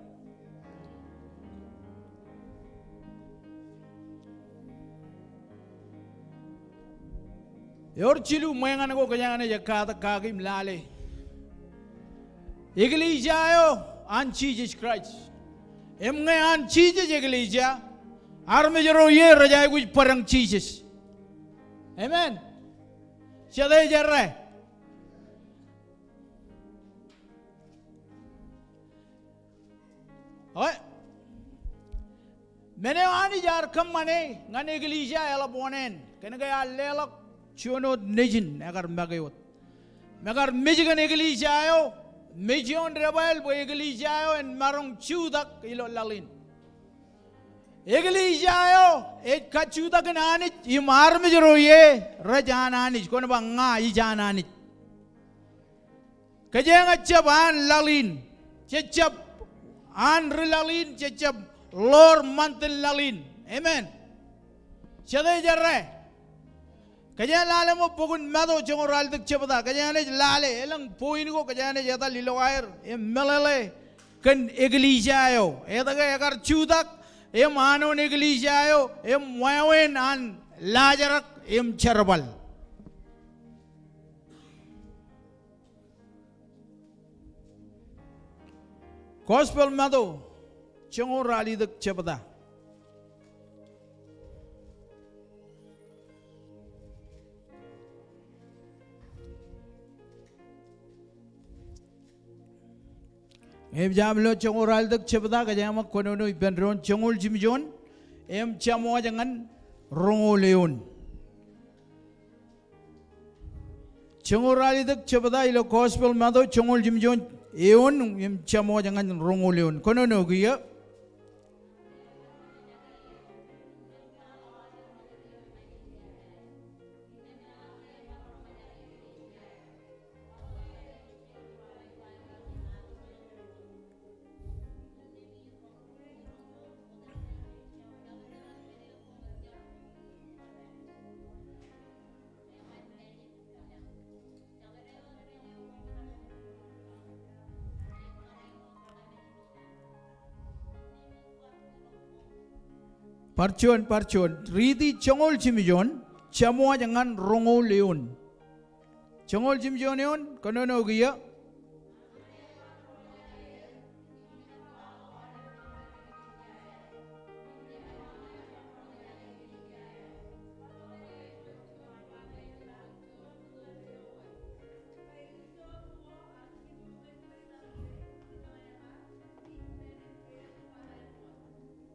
Ewōr jilu ṃweeñan ko kōjeañ naaj katak kaki im lale. Eklejia eo an Jisōs Kraist. Im ñe an Jisōs eklejia, armej ro ie rej aikuj bōdañ Jisōs. Amen. Jete ej errā? Eo, men eo Anij ear kōṃṃane ñan eklejia eḷap oṇāān, kōnke ear leḷọk juon wōt nejin ekar make wōt. Im ekar mej kōn eklejia eo, mej ioon debwāāl bwe eklejia eo en maroñ jutak ilo laḷ in. Eklejia eo ej kajjutakin Anij im armej ro ie rej an Anij. Kwōn ba ña ij an Anij. Kōjeañ ejjab an laḷ in, jejjab an ri laḷ in, jejjab ḷoor ṃantin laḷ in. Amen. Jete ej errā? Kōjeañ lale ṃōk bok in Matu joñoul ralitōk jebta, kōjeañ naaj lale, elōñ point ko kōjeañ naaj etal ilo aer, im meḷeḷe kōn eklejia eo. Etke ekar jutak, im āinwōt eklejia eo, im wāween an laajrak im jerbal. Gospel Matu, joñoul ralitōk jebta. Im jab lo joñoul ralitōk jebta, kōjeañ ṃōk kōnono ippān doon, joñoul jimjuon im jemwōj ñan roñoul eoon. Joñoul ralitōk jebta ilo Gospel Matu joñoul jimjuon eoon im jemwōj ñan roñoul eoon. Kōnono kiiō. Bar juon, bar juon. Riiti joñoul jimjuon, jemwōj ñan roñoul eoon. Joñoul jimjuon eoon, kōnono kiiō.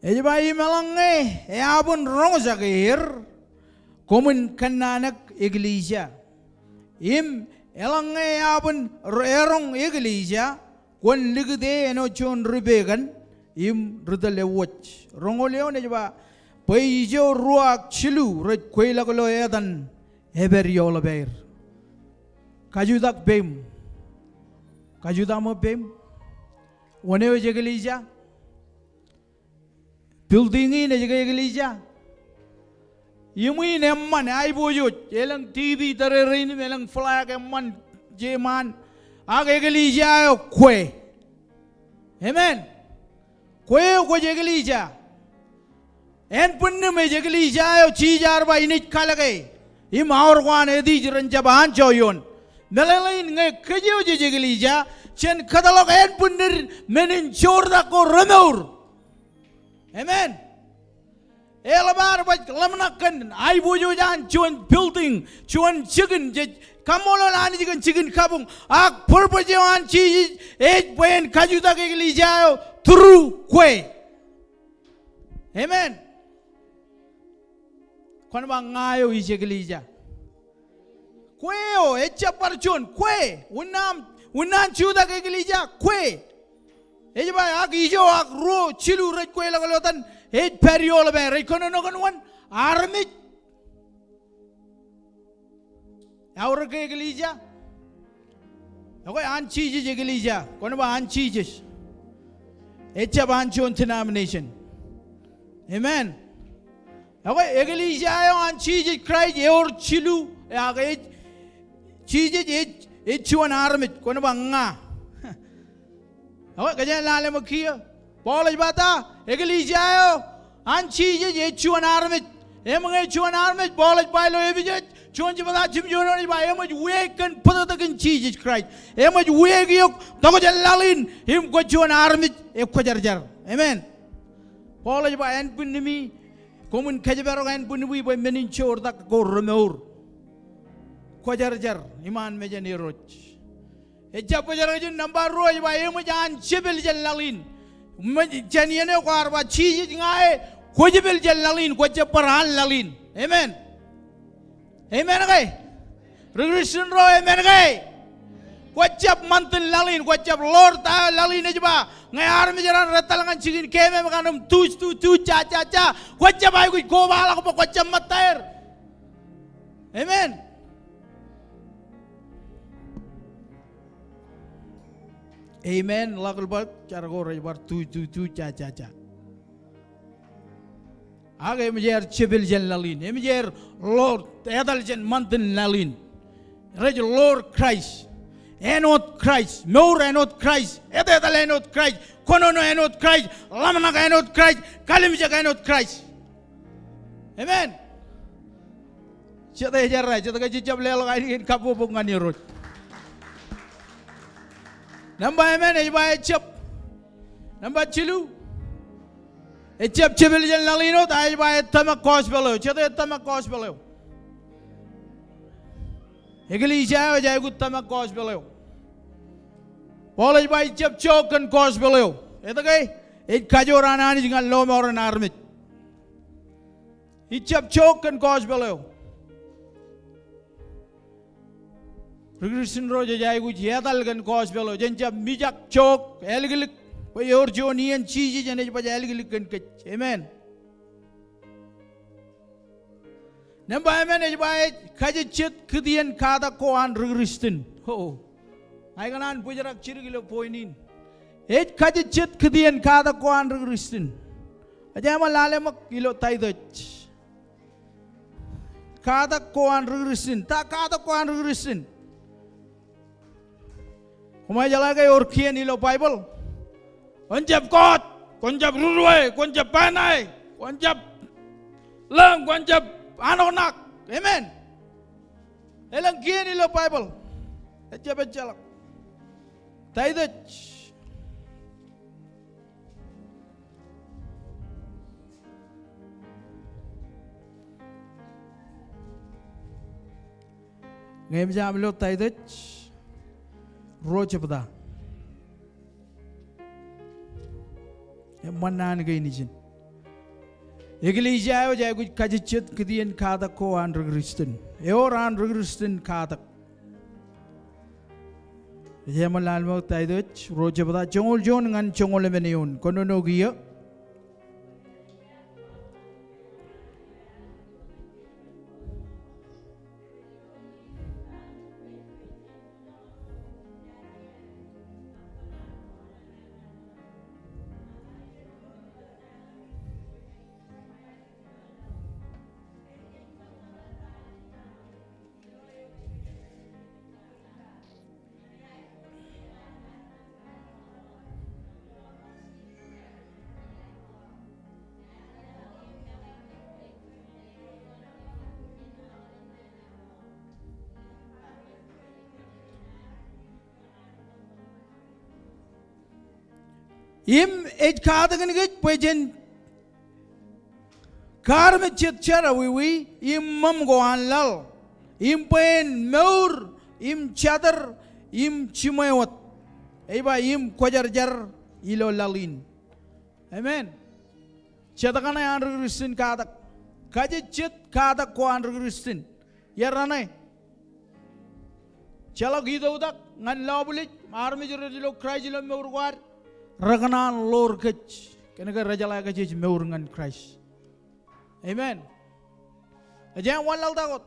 Ej ba, im eḷaññe eabwin roñjake er, koṃwin kōnnaanōk eklejia. Im eḷaññe eabwin ro-, eroñ eklejia, Kwōn likūt e āinwōt juon ripekan im ri tōl ewōj. Roñoul eoon ej ba, bwe ijo ruo ak jilu rej kweilọk ilo etan epād ioḷap aer. Kajutak peim. Kajutak ṃōk peim. Wōn eo ej eklejia? Building in ej ke eklejia? Iṃwiin eṃṃan aiboojoj, elōñ TV tōrerein im elōñ flag eṃṃan jeṃaan. Ak eklejia eo kwe. Amen. Kwe eo kwōj eklejia. Ānbwinnūṃ ej eklejia eo Jisōs ear ba inaaj kalōke. Im aor ko an Hades ren jab anjọ ioon. Meḷeḷein ñe kōj eo jej eklejia, jen kōtḷọk ānbwinnid men in joortak ko remour. Amen. Eḷap ad baj ḷōmṇak kōn aiboojoj an juon building, juon jikin, jej kaṃṃoolol Anij kōn jikin kabuñ, ak purpose eo an Jisōs ej bwe en kajutak eklejia eo through kwe. Amen. Kwōn ba ña eo ij eklejia. Kwe eo, ejjab bar juon, kwe. Unin aṃ, unin an jutak eklejia, kwe. Ej ba, ak ijo, ak ruo, jilu rej kweilọk ilo etan, ej pād ioḷap aer, rej kōnono kōn wōn? Armej. Eaorōk ke eklejia? Ekwe an Jisōs eklejia, kwōn ba an Jisōs. Ejjab an juon denomination. Amen. Ekwe eklejia eo an Jisōs Kraist ewōr jilu, ak ej, Jisōs ej, ej juon armej, kwōn ba ña. Ekwe kōjeañ lale ṃōk kiiō. Paul ej ba ta, eklejia eo an Jisōs ej juon armej. Im ñe juon armej, Paul ej ba ilo Epesōs, juon jebta jimjuon eoon ej ba, eṃōj wiaik kōn bōtōktōkin Jisōs Kraist. Eṃōj wiaik eok tokjān laḷ in, im kwōj juon armej ekwōjarjar. Amen. Paul ej ba ānbwinnūṃ, koṃwin kōjparok ānbwinnūṃ bwe men in joortak ko remour. Kwōjarjar iṃaan mejān Irooj. Ejjab bōjrak ijin. Nōṃba ruo ej ba eṃōj an jepel jān laḷ in. Ṃōj jān iien eo kwaar ba Jisōs ña e, kwōjepel jān laḷ in, kwōjjab bar an laḷ in. Amen. Amen ke? Ri Kristian ro, amen ke? Kwōjjab ṃantin laḷ in, kwōjjab ḷoor ta eo laḷ in ej ba. Ñe armej raṇ rej etal ñan jikin keememkan im tuj, tuj, tuj, ja, ja, ja, kwōjjab aikuj kobaḷọk bwe kwōjjab ṃōttaer. Amen. Amen. Ḷak ḷọk bwe jar ko rej bar tuj, tuj, tuj, ja, ja, ja. Ak eṃōj aer jepel jān laḷ in. Eṃōj aer ḷoor, etal jān ṃantin laḷ in. Rej ḷoor Kraist. Āinwōt Kraist. Mour āinwōt Kraist. Etetal āinwōt Kraist. Kōnono āinwōt Kraist. Ḷōmṇak āinwōt Kraist. Kalimjek āinwōt Kraist. Amen. Jete ej errā, jete ke jejjab leḷọk ainikien kabbokbok ñan Irooj. Nōṃba, amen, ej ba ejjab. Nōṃba jilu. Ejjab jepel jān laḷ in wōt, a ej ba ej tōmak gospel eo. Jete ej tōmak gospel eo? Eklejia eo ej aikuj tōmak gospel eo. Paul ej ba ejjab jook kōn gospel eo. Etke? Ej kajoor an Anij ñan lọmọọren armej. Ejjab jook kōn gospel eo. Ri Kristian ro jej aikuj etal kōn gospel eo. Jen jab mijak, jook, āliklik. Bwe ewōr juon iien Jisōs enaaj baj āliklik kōn kōj. Amen. Nōṃba emān ej ba ej kajejjet kitien katak ko an ri Kristian. O. Ña ikōṇaan bōjrak jidik ilo point in. Ej kajejjet kitien katak ko an ri Kristian. Ej eṃṃan lale ṃōk ilo Taitōs. Katak ko an ri Kristian. Ta katak ko an ri Kristian? Koṃ ejeḷā ke ewōr kien ilo Baibōḷ? Kwōn jab koot, kwōn jab ruruwe, kwōn jab bānāe, kwōn jab lōñ, kwōn jab anoknak. Amen. Elōñ kien ilo Baibōḷ. Ejjab ejjeḷọk. Taitōs. Ñe eṃōj aṃ lo Taitōs ruo jebta. Eṃṃan naan kein ijin. Eklejia eo ej aikuj kajejjet kitien katak ko an ri Kristian. Ewōr an ri Kristian katak. Jeṃḷọk ḷọk Taitōs ruo jebta, joñoul juon ñan joñoul emān eoon. Kōnono kiiō. Im ej katakin kōj bwe jen kaarmejjet jerọwiwi im ṃōṃ ko an laḷ, im bwe en mour, im jatōr, im jiṃwe wōt. Ej ba im kwōjarjar ilo laḷ in. Amen. Jet kaṇe an ri Kristian katak. Kajejjet katak ko an ri Kristian. Iar raṇe. Jeḷak itoktak ñan lọbwilej, armej rej lo Kraist ilo mour ko ad, rekōṇaan ḷoor kōj. Kōnke rejeḷā ke jej mour ñan Kraist. Amen. Ej wanlaḷtak wōt.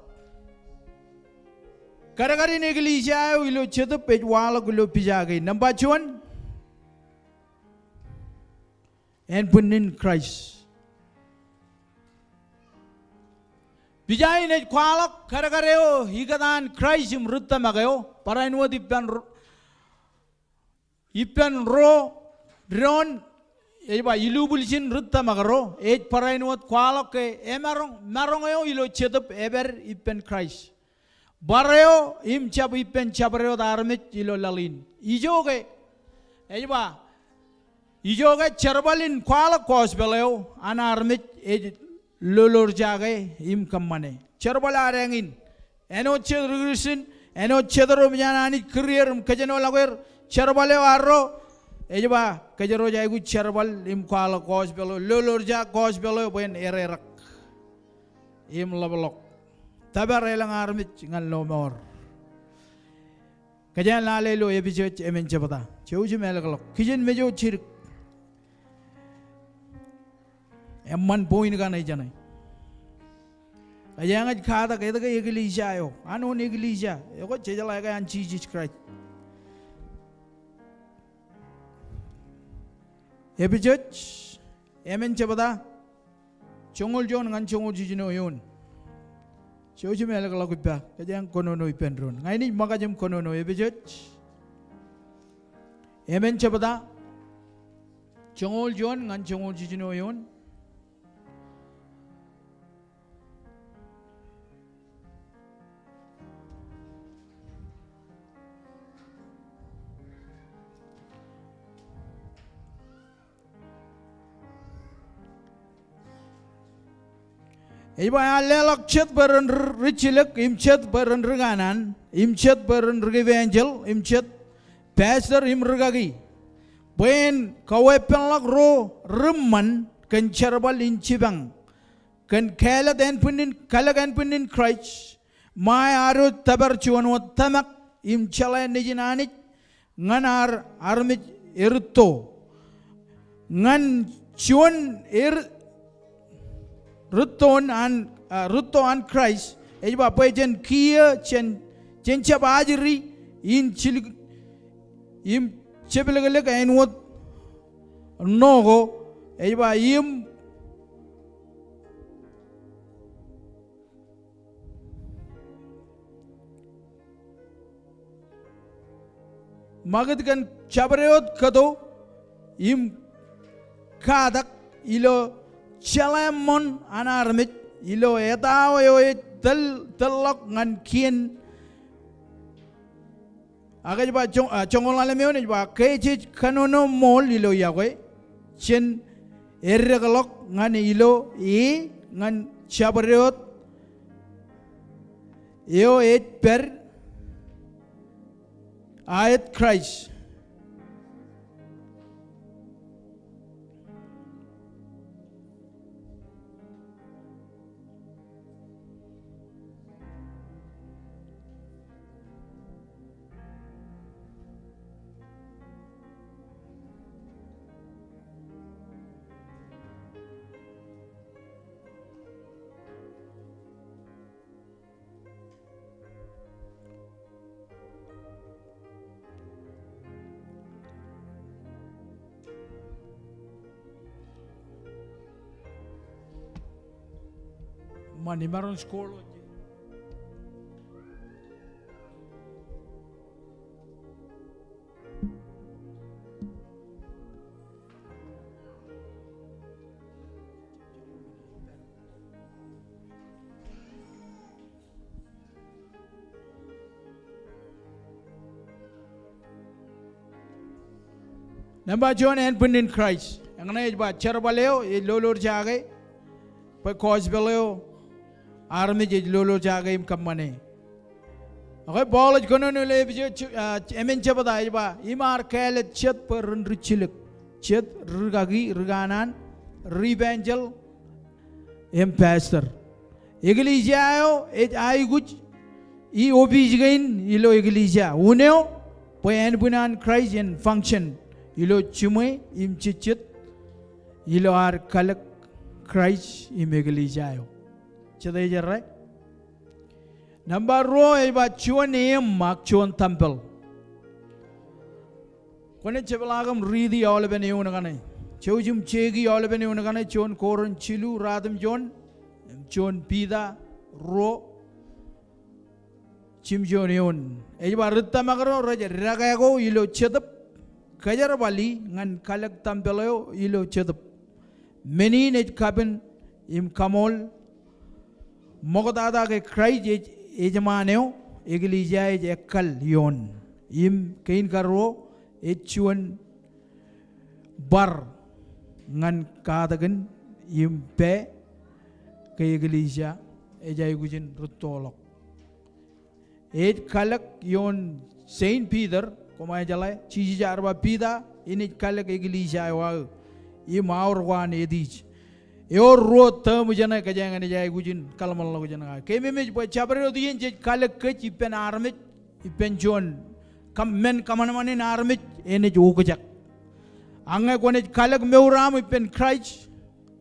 Kadkadin eklejia eo ilo Jetōb ej waḷọk ilo pija kein. Nōṃba juon, ānbwinnin Kraist. Pija in ej kwaḷọk kadkad eo ikōtaan Kraist im ri tōmak eo, barāinwōt ippān ro, ippān ro doon, ej ba ilubwiljin ri tōmak ro, ej barāinwōt kwaḷọk ke emaroñ, maroñ eo ilo Jetōb epād ippān Kraist. Bar eo im jab ippān jabdewōt armej ilo laḷ in. Ijoke, ej ba, ijoke jerbal in kwaḷọk gospel eo an armej ej lolorjake im kōṃṃane. Jerbal ad eñin. Āinwōt jet ri Kristian, āinwōt jet ro mejān Anij kūr er im kōjenolọk er, jerbal eo arro, ej ba, kōjro ej aikuj jerbal im kwaḷọk gospel eo, lolorjak gospel eo bwe en ererak im ḷapḷọk. Tōpar elōñ armej ñan lọmọọr. Kōjeañ lale ilo Epesōs emān jebta. Jouj im ālōkḷọk. Kijen mej wōt jidik. Eṃṃan point kaṇe jeṇe. Kōjeañ ej katak etke eklejia eo. An wōn eklejia. Eo kwōj jejeḷā ke an Jisōs Kraist. Epesōs emān jebta. Joñoul juon ñan joñoul jiljino eoon. Jouj im ālōkḷọk ippa, kōjeañ kōnono ippān doon. Ña inaaj ṃōkaj im kōnono Epesōs emān jebta, joñoul juon ñan joñoul jiljino eoon. Ej ba, ear leḷọk jet bwe ren ri-, rijjilōk, im jet bwe ren ri kanaan, im jet bwe ren ri evanjel, im jet pastor, im rikaki. Bwe en kaweeppānḷọk ro ri ṃṃan kōn jerbal in jipañ, kōn kāālōt ānbwinnin, kalōk ānbwinnin Kraist, ṃae ad wōj tōpar juon wōt tōmak im jeḷā nejin Anij ñan ad armej erūtto. Ñan juon er-, rūtto an, a, rūtto an Kraist, ej ba bwe jen kiiō, jen, jen jab ajri in jil-, im jepḷōklōk āinwōt ṇo ko, ej ba im ṃakūt kōn jabdewōt kōto im katak ilo jeḷā ṃoṇ an armej ilo etao eo ej tōl, tōlḷọk ñan kien. Ak ej ba joñ-, a, joñoul ḷalem eoon ej ba, ke jej kōnono ṃool ilo yokwe, jen eddekḷọk ñan ilo e ñan jabdewōt eo ej pād, aet Kraist. Eṃṃan, imaroñ score ḷọk. Nōṃba juon, ānbwinnin Kraist. Eñṇe ej ba jerbal eo ej lolorjake bwe gospel eo armej ej lolorjake im kōṃṃane. Okay, Paul ej kōnono ilo Epesōs, ah, emān jebta ej ba, im ear kāālōt jet bwe ren rijjilōk, jet ri-kaki, ri-kanaan, ri-evangelist, im pastor. Eklejia eo ej aikuj i opiij kein ilo eklejia. Unin eo bwe ānbwin an Kraist en function ilo jiṃwe im jejjet ilo ad kalōk Kraist im eklejia eo. Jete ej errā? Nōṃba ruo ej ba juon eṃ ak juon tempel. Kwōnaaj jepḷaak im riiti aolepen eoon kaṇe. Jouj im jeiki aolepen eoon kaṇe, juon Korint jilu, ratimjuon, im juon Piter ruo, jimjuon eoon. Ej ba ri tōmak ro rej dekā ko ilo jetōb, kōjerbali ñan kalōk tempel eo ilo jetōb. Men in ej kapen im kaṃool ṃoktata ke Kraist ej ejṃaan eo, eklejia ej ekkal ioon. Im kein karuo ej juon bar ñan katakin im pā ke eklejia ej aikuj in rūttoḷọk. Ej kalōk ioon Saint Peter, koṃ jeḷā, Jisōs ear ba Piter, inaaj kalōk eklejia eo aō im aor ko an Hedis. Ewōr ruo tōm ijeṇe kōjeañ enaaj aikuj in kōḷmānḷọkjeṇ kake. Keememej bwe jabdewōt iien jej kalōk kōj ippān armej, ippān juon kōm-, men kōṃanṃan in armej, enaaj okjak. Ak ñe kwōnaaj kalōk mour aṃ ippān Kraist,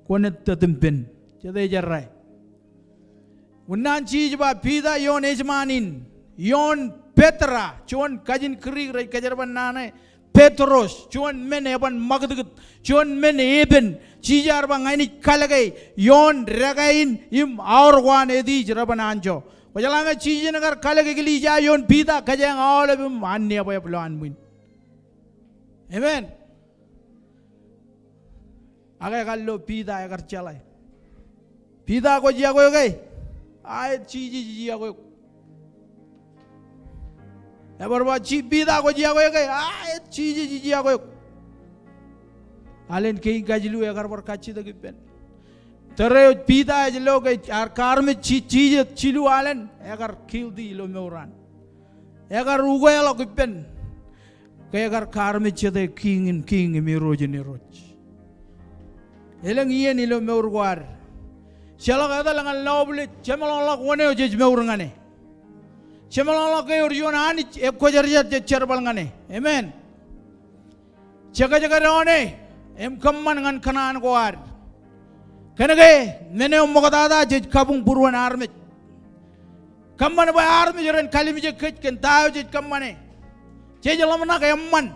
kwōnaaj tōt ippān. Jete ej errā? Unin an Jisōs ba Piter ioon ejṃaan in, ioon Petra, juon kajin Greek rej kōjerbal naan e Petros, juon men eban ṃakūtkūt, juon men epen. Jisōs ear ba ña inaaj kalōke ioon dekā in im aor ko an Hedis reban anjọ. Kwōjeḷā ñe Jisōs en kar kalōk eklejia eo ioon Piter, kōjeañ aolep im anniabwab lowaan ṃwiin. Amen. Ak ekar lo Piter ekar jeḷā. Piter, kwōj iọkwe ke? Aet, Jisōs ej iọkwe eok. Ebar ba, Ji-, Piter, kwōj iọkwe ke? Aet, Jisōs ej iọkwe eok. Alen kein kajilu ekar bar kajjitōk ippān. Tōre eo Piter ej lo ke ear kaarmej Ji-, Jisōs jilu alen, ekar guilty ilo mour an. Ekar ukeḷọk ippān. Ke ekar kaarmej jete Kiiñ in kiiñ im Irooj in irooj. Elōñ iien ilo mour ko ad. Ejjeḷọk etal ñan lọpḷe, jeṃḷọkḷọk wōn eo jej mour ñan e. Jeṃḷọkḷọk ke ewōr juon Anij ekwōjarjar jej jerbal ñan e. Amen. Jekōjekdọọn e im kōṃṃan ñan kōṇaan ko ad. Kōnke men eo ṃoktata jej kabuñ būruon armej. Kōṃṃan bwe armej ren kalimjek kōj kōn ta eo jej kōṃṃane. Jej ḷōmṇak eṃṃan.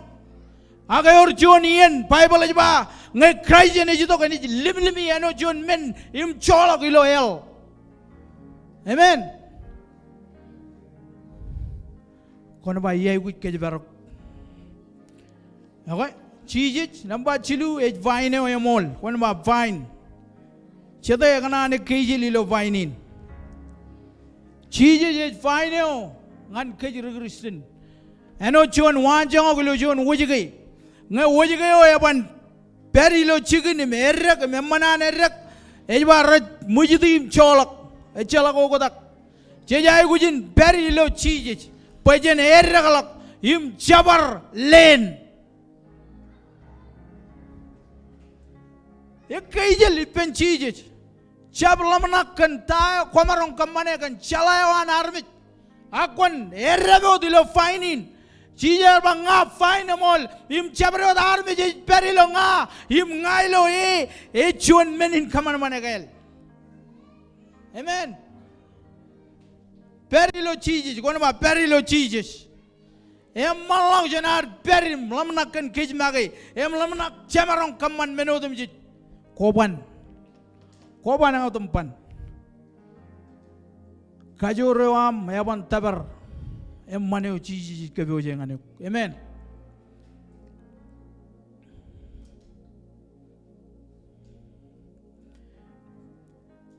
Ak ewōr juon iien, Baibōḷ ej ba, ñe Kraist enaaj itok enaaj limlimi āinwōt juon men im joḷọk ilo hell. Amen. Kwōn ba iaikuj kōjparok. Okay. Jisōs, nōṃba jilu, ej vine eo eṃool. Kwōn ba vine. Jete ekōṇaan ekkejel ilo vine in? Jisōs ej vine eo ñan kōj ri Kristian. Āinwōt juon waanjoñak ilo juon wōjke. Ñe wōjke eo eban pād ilo jikin im eddek im eṃṃan an eddek, ej ba rej ṃwijiti im joḷọk. Ejjeḷọk oktak. Jej aikuj in pād ilo Jisōs bwe jen eddekḷọk im jepar leen. Ekkejel ippān Jisōs. Jab ḷōmṇak kōn ta eo kwōmaroñ kōṃṃane kōn jeḷā eo an armej. Ak kwōn eddep wōt ilo vine in. Jisōs ear ba ña vine eṃool im jabdewōt armej ej pād ilo ña im ña ilo e, ej juon men in kōṃanṃan ekāāl. Amen. Pād ilo Jisōs, kwōn ba pād ilo Jisōs. Eṃṃanḷọk jān ad pād im ḷōmṇak kōn kōj make, im ḷōmṇak jemaroñ kōṃṃan men otemjej. Kwōban. Kwōban, eñotem ban. Kajoor eo aṃ eban tōpar eṃṃan eo Jisōs ej kōpooje ñan eok. Amen.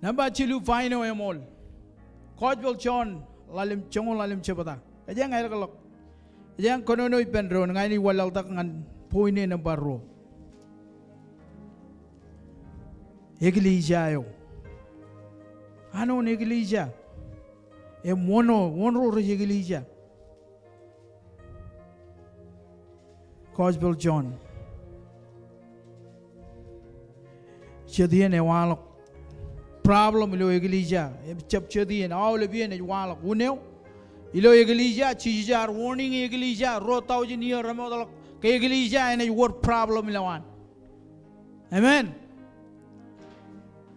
Nōṃba jilu, fain eo eṃool. Gospel John ḷalem, joñoul ḷalem jebta. Ej eñin ḷọk. Ej eñin kōnono ippān doon, ña inaaj wanlaḷtak ñan point e nōṃba ruo. Eklejia eo. Āinwōt eklejia. Im wōn ro, wōn ro rej eklejia. Gospel John. Jet iien ewaḷọk problem ilo eklejia. Ejjab jet iien, aolep iien ej waḷọk. Wūn eo, ilo eklejia, Jisōs ear warning eklejia ruo thousand iiō remootḷọk ke eklejia enaaj wōr problem ilowaan. Amen.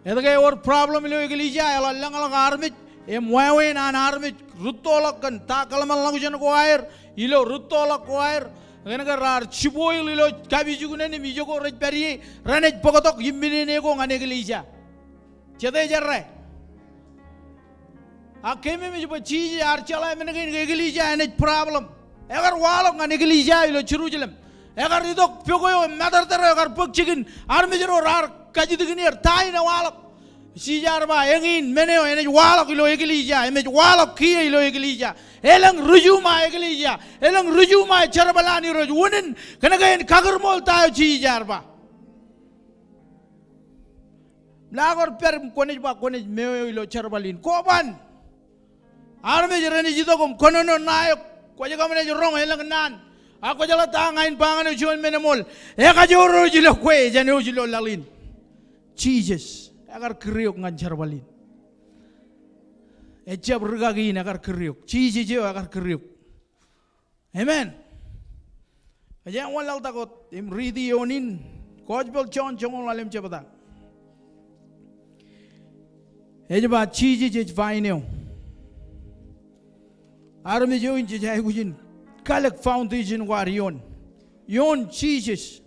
Etke ewōr problem ilo eklejia? Eḷap lōñḷọk armej im wāween an armej rūttoḷọk kōn ta kōḷmānḷọkjeṇ ko aer, ilo rūttoḷọk ko aer, kōnke raar jiboil ilo kapijuknen im ijoko rej pād ie, renaaj bōktok imminene ko ñan eklejia. Jete jerā? Ak keememej bwe Jisōs ear jeḷā men kein ke eklejia enaaj problem. Ekar waḷọk ñan eklejia ilo Jerusalem. Ekar itok pok eo im matōrtōr eo ekar bōk jikin armej ro raar kajjitōkin er ta in ewaḷọk. Jisōs ear ba eñin men eo enaaj waḷọk ilo eklejia. Im ej waḷọk kiiō ilo eklejia. Elōñ ri-Ju ṃae eklejia. Elōñ ri-Ju ṃae jerbal an Irooj. Unin kōnke en kakūrmool ta eo Jisōs ear ba. Im lale kar pād im kwōnaaj ba kwōnaaj meo eo ilo jerbal in. Koban. Armej renaaj itok im kōnono ṇae eok. Kwōj kab naaj roñ elōñ naan. Ak kwōjeḷā ta ña in ba ñan eok, juon men eṃool. Ekajoor eo ej ilo kwe, ej āinwōt ilo laḷ in. Jisōs ekar kūr eok ñan jerbal in. Ejjab rikaki in ekar kūr eok. Jisōs eo ekar kūr eok. Amen. Ej wanlaḷtak wōt im riiti eoon in, Gospel John joñoul ḷalem jebta. Ej ba Jisōs ej fain eo. Armej eo in jej aikuj in kalōk foundation ko ad ioon. Ioon Jisōs.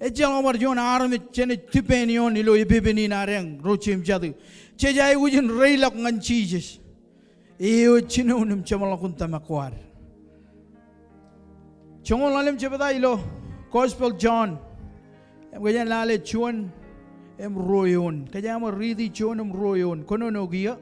Ejjeḷọk bar juon armej jenaaj depend ioon ilo epepen in ad eñ ro jeiū im jatū. Jej aikuj in reilọk ñan Jisōs. Eo ej jinoin im jeṃḷọkin tōmak ko ad. Joñoul ḷalem jebta ilo Gospel John. Im kōjeañ lale juon im ruo eoon. Kōjeañ ṃōk riiti juon im ruo eoon. Kōnono kiiō.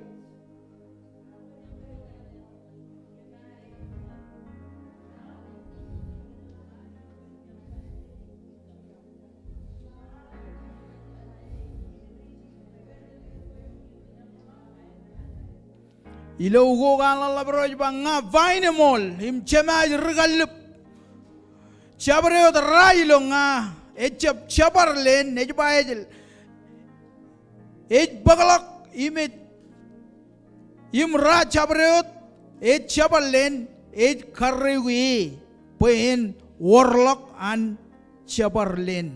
Ilo ukok an ḷōḷḷap ro ej ba, ña vain eṃool, im Jema ej ri kallib. Jabdewōt ra ilo ña, ejjab jebar leen, ej ba ej, ej bōkḷọk im ej, im ra jabdewōt, ej jebar leen, ej karreoik e, bwe en orḷọk an jebar leen.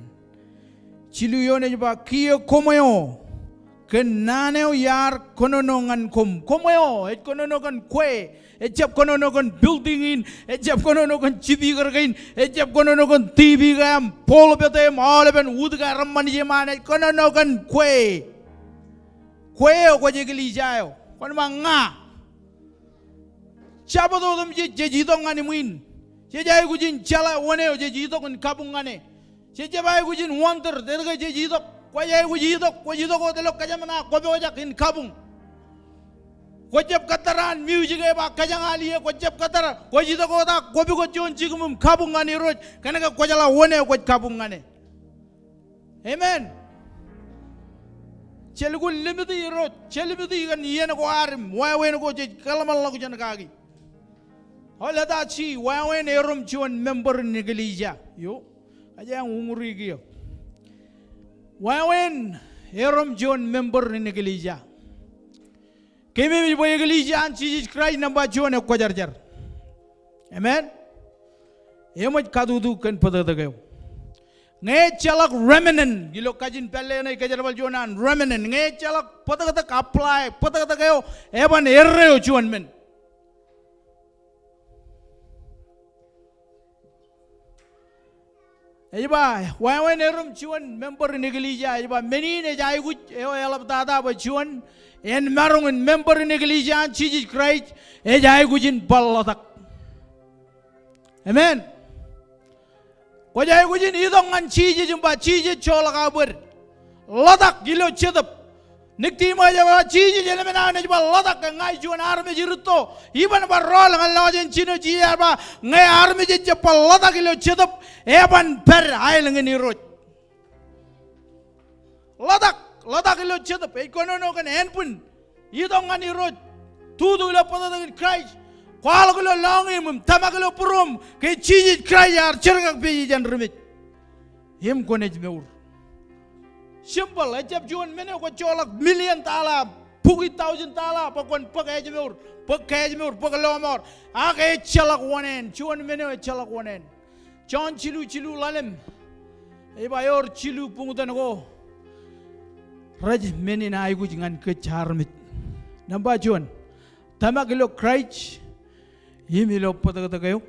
Jilu eoon ej ba, kiiō koṃweo kōn naan eo iar kōnono ñan koṃ. Koṃweo, ej kōnono kōn kwe. Ejjab kōnono kōn building in, ejjab kōnono kōn speaker kein, ejjab kōnono kōn TV ko im pulpit im aolepen utka reṃṃan ijeṃaan, ej kōnono kōn kwe. Kwe eo kwōj eklejia eo. Kwōn ba ña. Jabdewōt im jej, jej itok ñan ṃwiin. Jej aikuj in jeḷā wōn eo jej itok in kabuñ ñan e. Jej jab aikuj in wonder, etke jej itok. Kwōj aikuj itok, kwōj itok wōt ilo kōjām ṇae, kwō pojak in kabuñ. Kwō jab kōttar an music e ba kōjañal ie, kwō jab kōttar, kwōj itok wōt ak kwō pukot juon jikūṃ im kabuñ ñan Irooj, kōnke kwō jeḷā wōn eo kwōj kabuñ ñan e. Amen. Jelukkuun limiti Irooj, jelimiti kōn iien ko ad im wāween ko jej kōḷmānḷọkjeṇ kaki. Eo, leta ji, wāween erom juon member in eklejia. Eo, kōjeañ uñūri kiiō. Wāween erom juon member in eklejia. Keememej bwe eklejia an Jisōs Kraist nōṃba juon ekwōjarjar. Amen. Eṃōj katutu kōn bōtōktōk eo. Ñe ejjeḷọk remnant, ilo kajin pālle eṇ ej kōjerbal juon an remnant. Ñe ejjeḷọk bōtōktōk apply, bōtōktōk eo eban erreo juon men. Ej ba, wāween erom juon member in eklejia, ej ba, men in ej aikuj eo eḷaptata bwe juon en maroñ in member in eklejia an Jisōs Kraist ej aikuj in bar ḷotak. Amen. Kwōj aikuj in itok ñan Jisōs im ba, Jisōs, joḷọk aō bōd. Ḷotak ilo jetōb. Nikodimōs ej ba, Jisōs, eḷmen aō naaj bar ḷotak ke ña ij juon armej rūtto? Iban bar rọọl ñan lọjien jino, Jisōs ear ba, ñe armej ejjab bar ḷotak ilo jetōb, eban pād aelōñ in Irooj. Ḷotak, ḷotak ilo jetōb, ej kōnono kōn ānbwin itok ñan Irooj, tutu ilo bōtōktōkin Kraist, kwaḷọk ilo lọñiṃ im tōmak ilo būruōṃ ke Jisōs Kraist ear jerkakpeje jān ri mej im kwōnaaj mour. Simple, ejjab juon men eo kwōj joḷọk million dollar, bukwi thousand dollar bwe kwōn bōk ājmour, bōk kājmour, bōk lọmọọr. Ak ejjeḷọk oṇāān, juon men eo ejjeḷọk oṇāān. Jon jilu, jilu ḷalem. Ej ba ewōr jilu buñtōn ko rej men in aikuj ñan kōj armej. Nōṃba juon, tōmak ilo Kraist im ilo bōtōktōk eo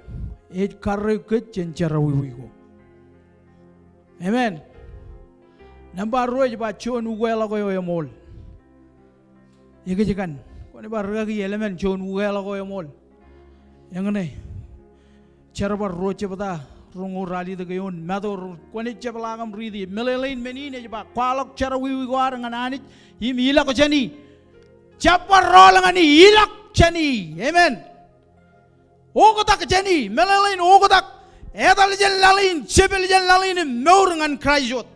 ej karreoik kōj jān jerọwiwi ko. Amen. Nōṃba ruo ej ba juon ukeḷọk eo eṃool. Ekōjkan, kwōn bar rikaki eḷmen juon ukeḷọk eo eṃool. Eñṇe, Jerbal ruo jebta roñoul ralitōk eoon, Matu, kwōnaaj jepḷaak im riiti. Meḷeḷein men in ej ba, kwaḷọk jerọwiwi ko ad ñan Anij im ilọk jāni. Jab bar rọọl ñan e, ilọk jāni. Amen. Oktak jāni, meḷeḷein oktak. Etal jān laḷ in, jepel jān laḷ in im mour ñan Kraist wōt.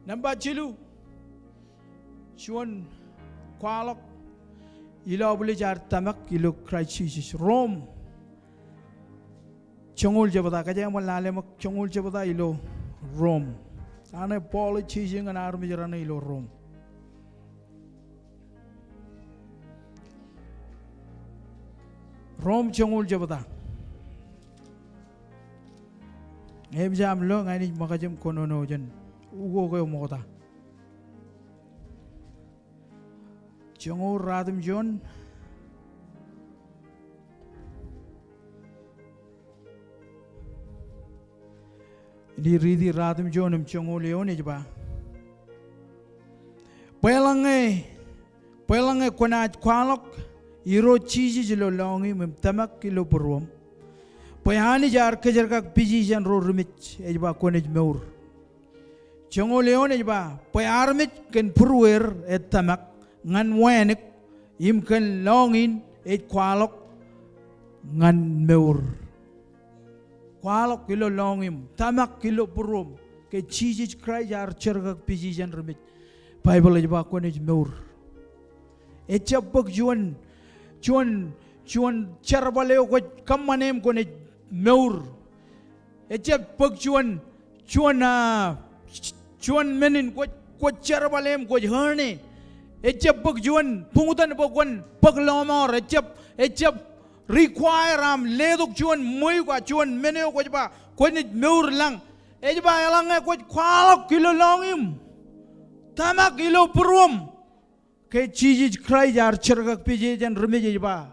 Nōṃba jilu, juon kwaḷọk ilo aolep ad tōmak ilo Kraist Jisōs. Rom joñoul jebta, kōjeañ ṃōk lale ṃōk joñoul jebta ilo Rom. Eñṇe Paul ej jeje ñan armej raṇe ilo Rom. Rom joñoul jebta. Im jab lo ña inaaj ṃōkaj im kōnono jān ukok eo ṃokta. Joñoul ruatimjuon. Inaaj riiti ruatimjuon im joñoul eoon, ej ba, bwe eḷaññe, bwe eḷaññe kwōnaaj kwaḷọk Irooj Jisōs ilo lọñiṃ im tōmak ilo būruōṃ, bwe Anij ear kōjerkakpeje jān ro ri mej, ej ba kwōnaaj mour. Joñoul eoon ej ba, bwe armej kōn būrueir ej tōmak ñan wānōk, im kōn lọñiin ej kwaḷọk ñan mour. Kwaḷọk ilo lọñiṃ, tōmak ilo būruōṃ, ke Jisōs Kraist ear jerkakpeje jān ri mej. Baibōḷ ej ba kwōnaaj mour. Ejjab bōk juon, juon, juon jerbal eo kwōj kōṃṃane im kwōnaaj mour. Ejjab bōk juon, juon, ah, juon men in kwōj, kwōj jerbale im kwōj earn e. Ejjab bōk juon buñtōn bwe kwōn bōk lọmọọr. Ejjab, ejjab require aṃ letok juon ṃweiuk ak juon men eo kwōj ba kwōnaaj mour lañ. Ej ba eḷaññe kwōj kwaḷọk ilo lọñiṃ, tōmak ilo būruōṃ, ke Jisōs Kraist ear jerkakpeje jān ri mej, ej ba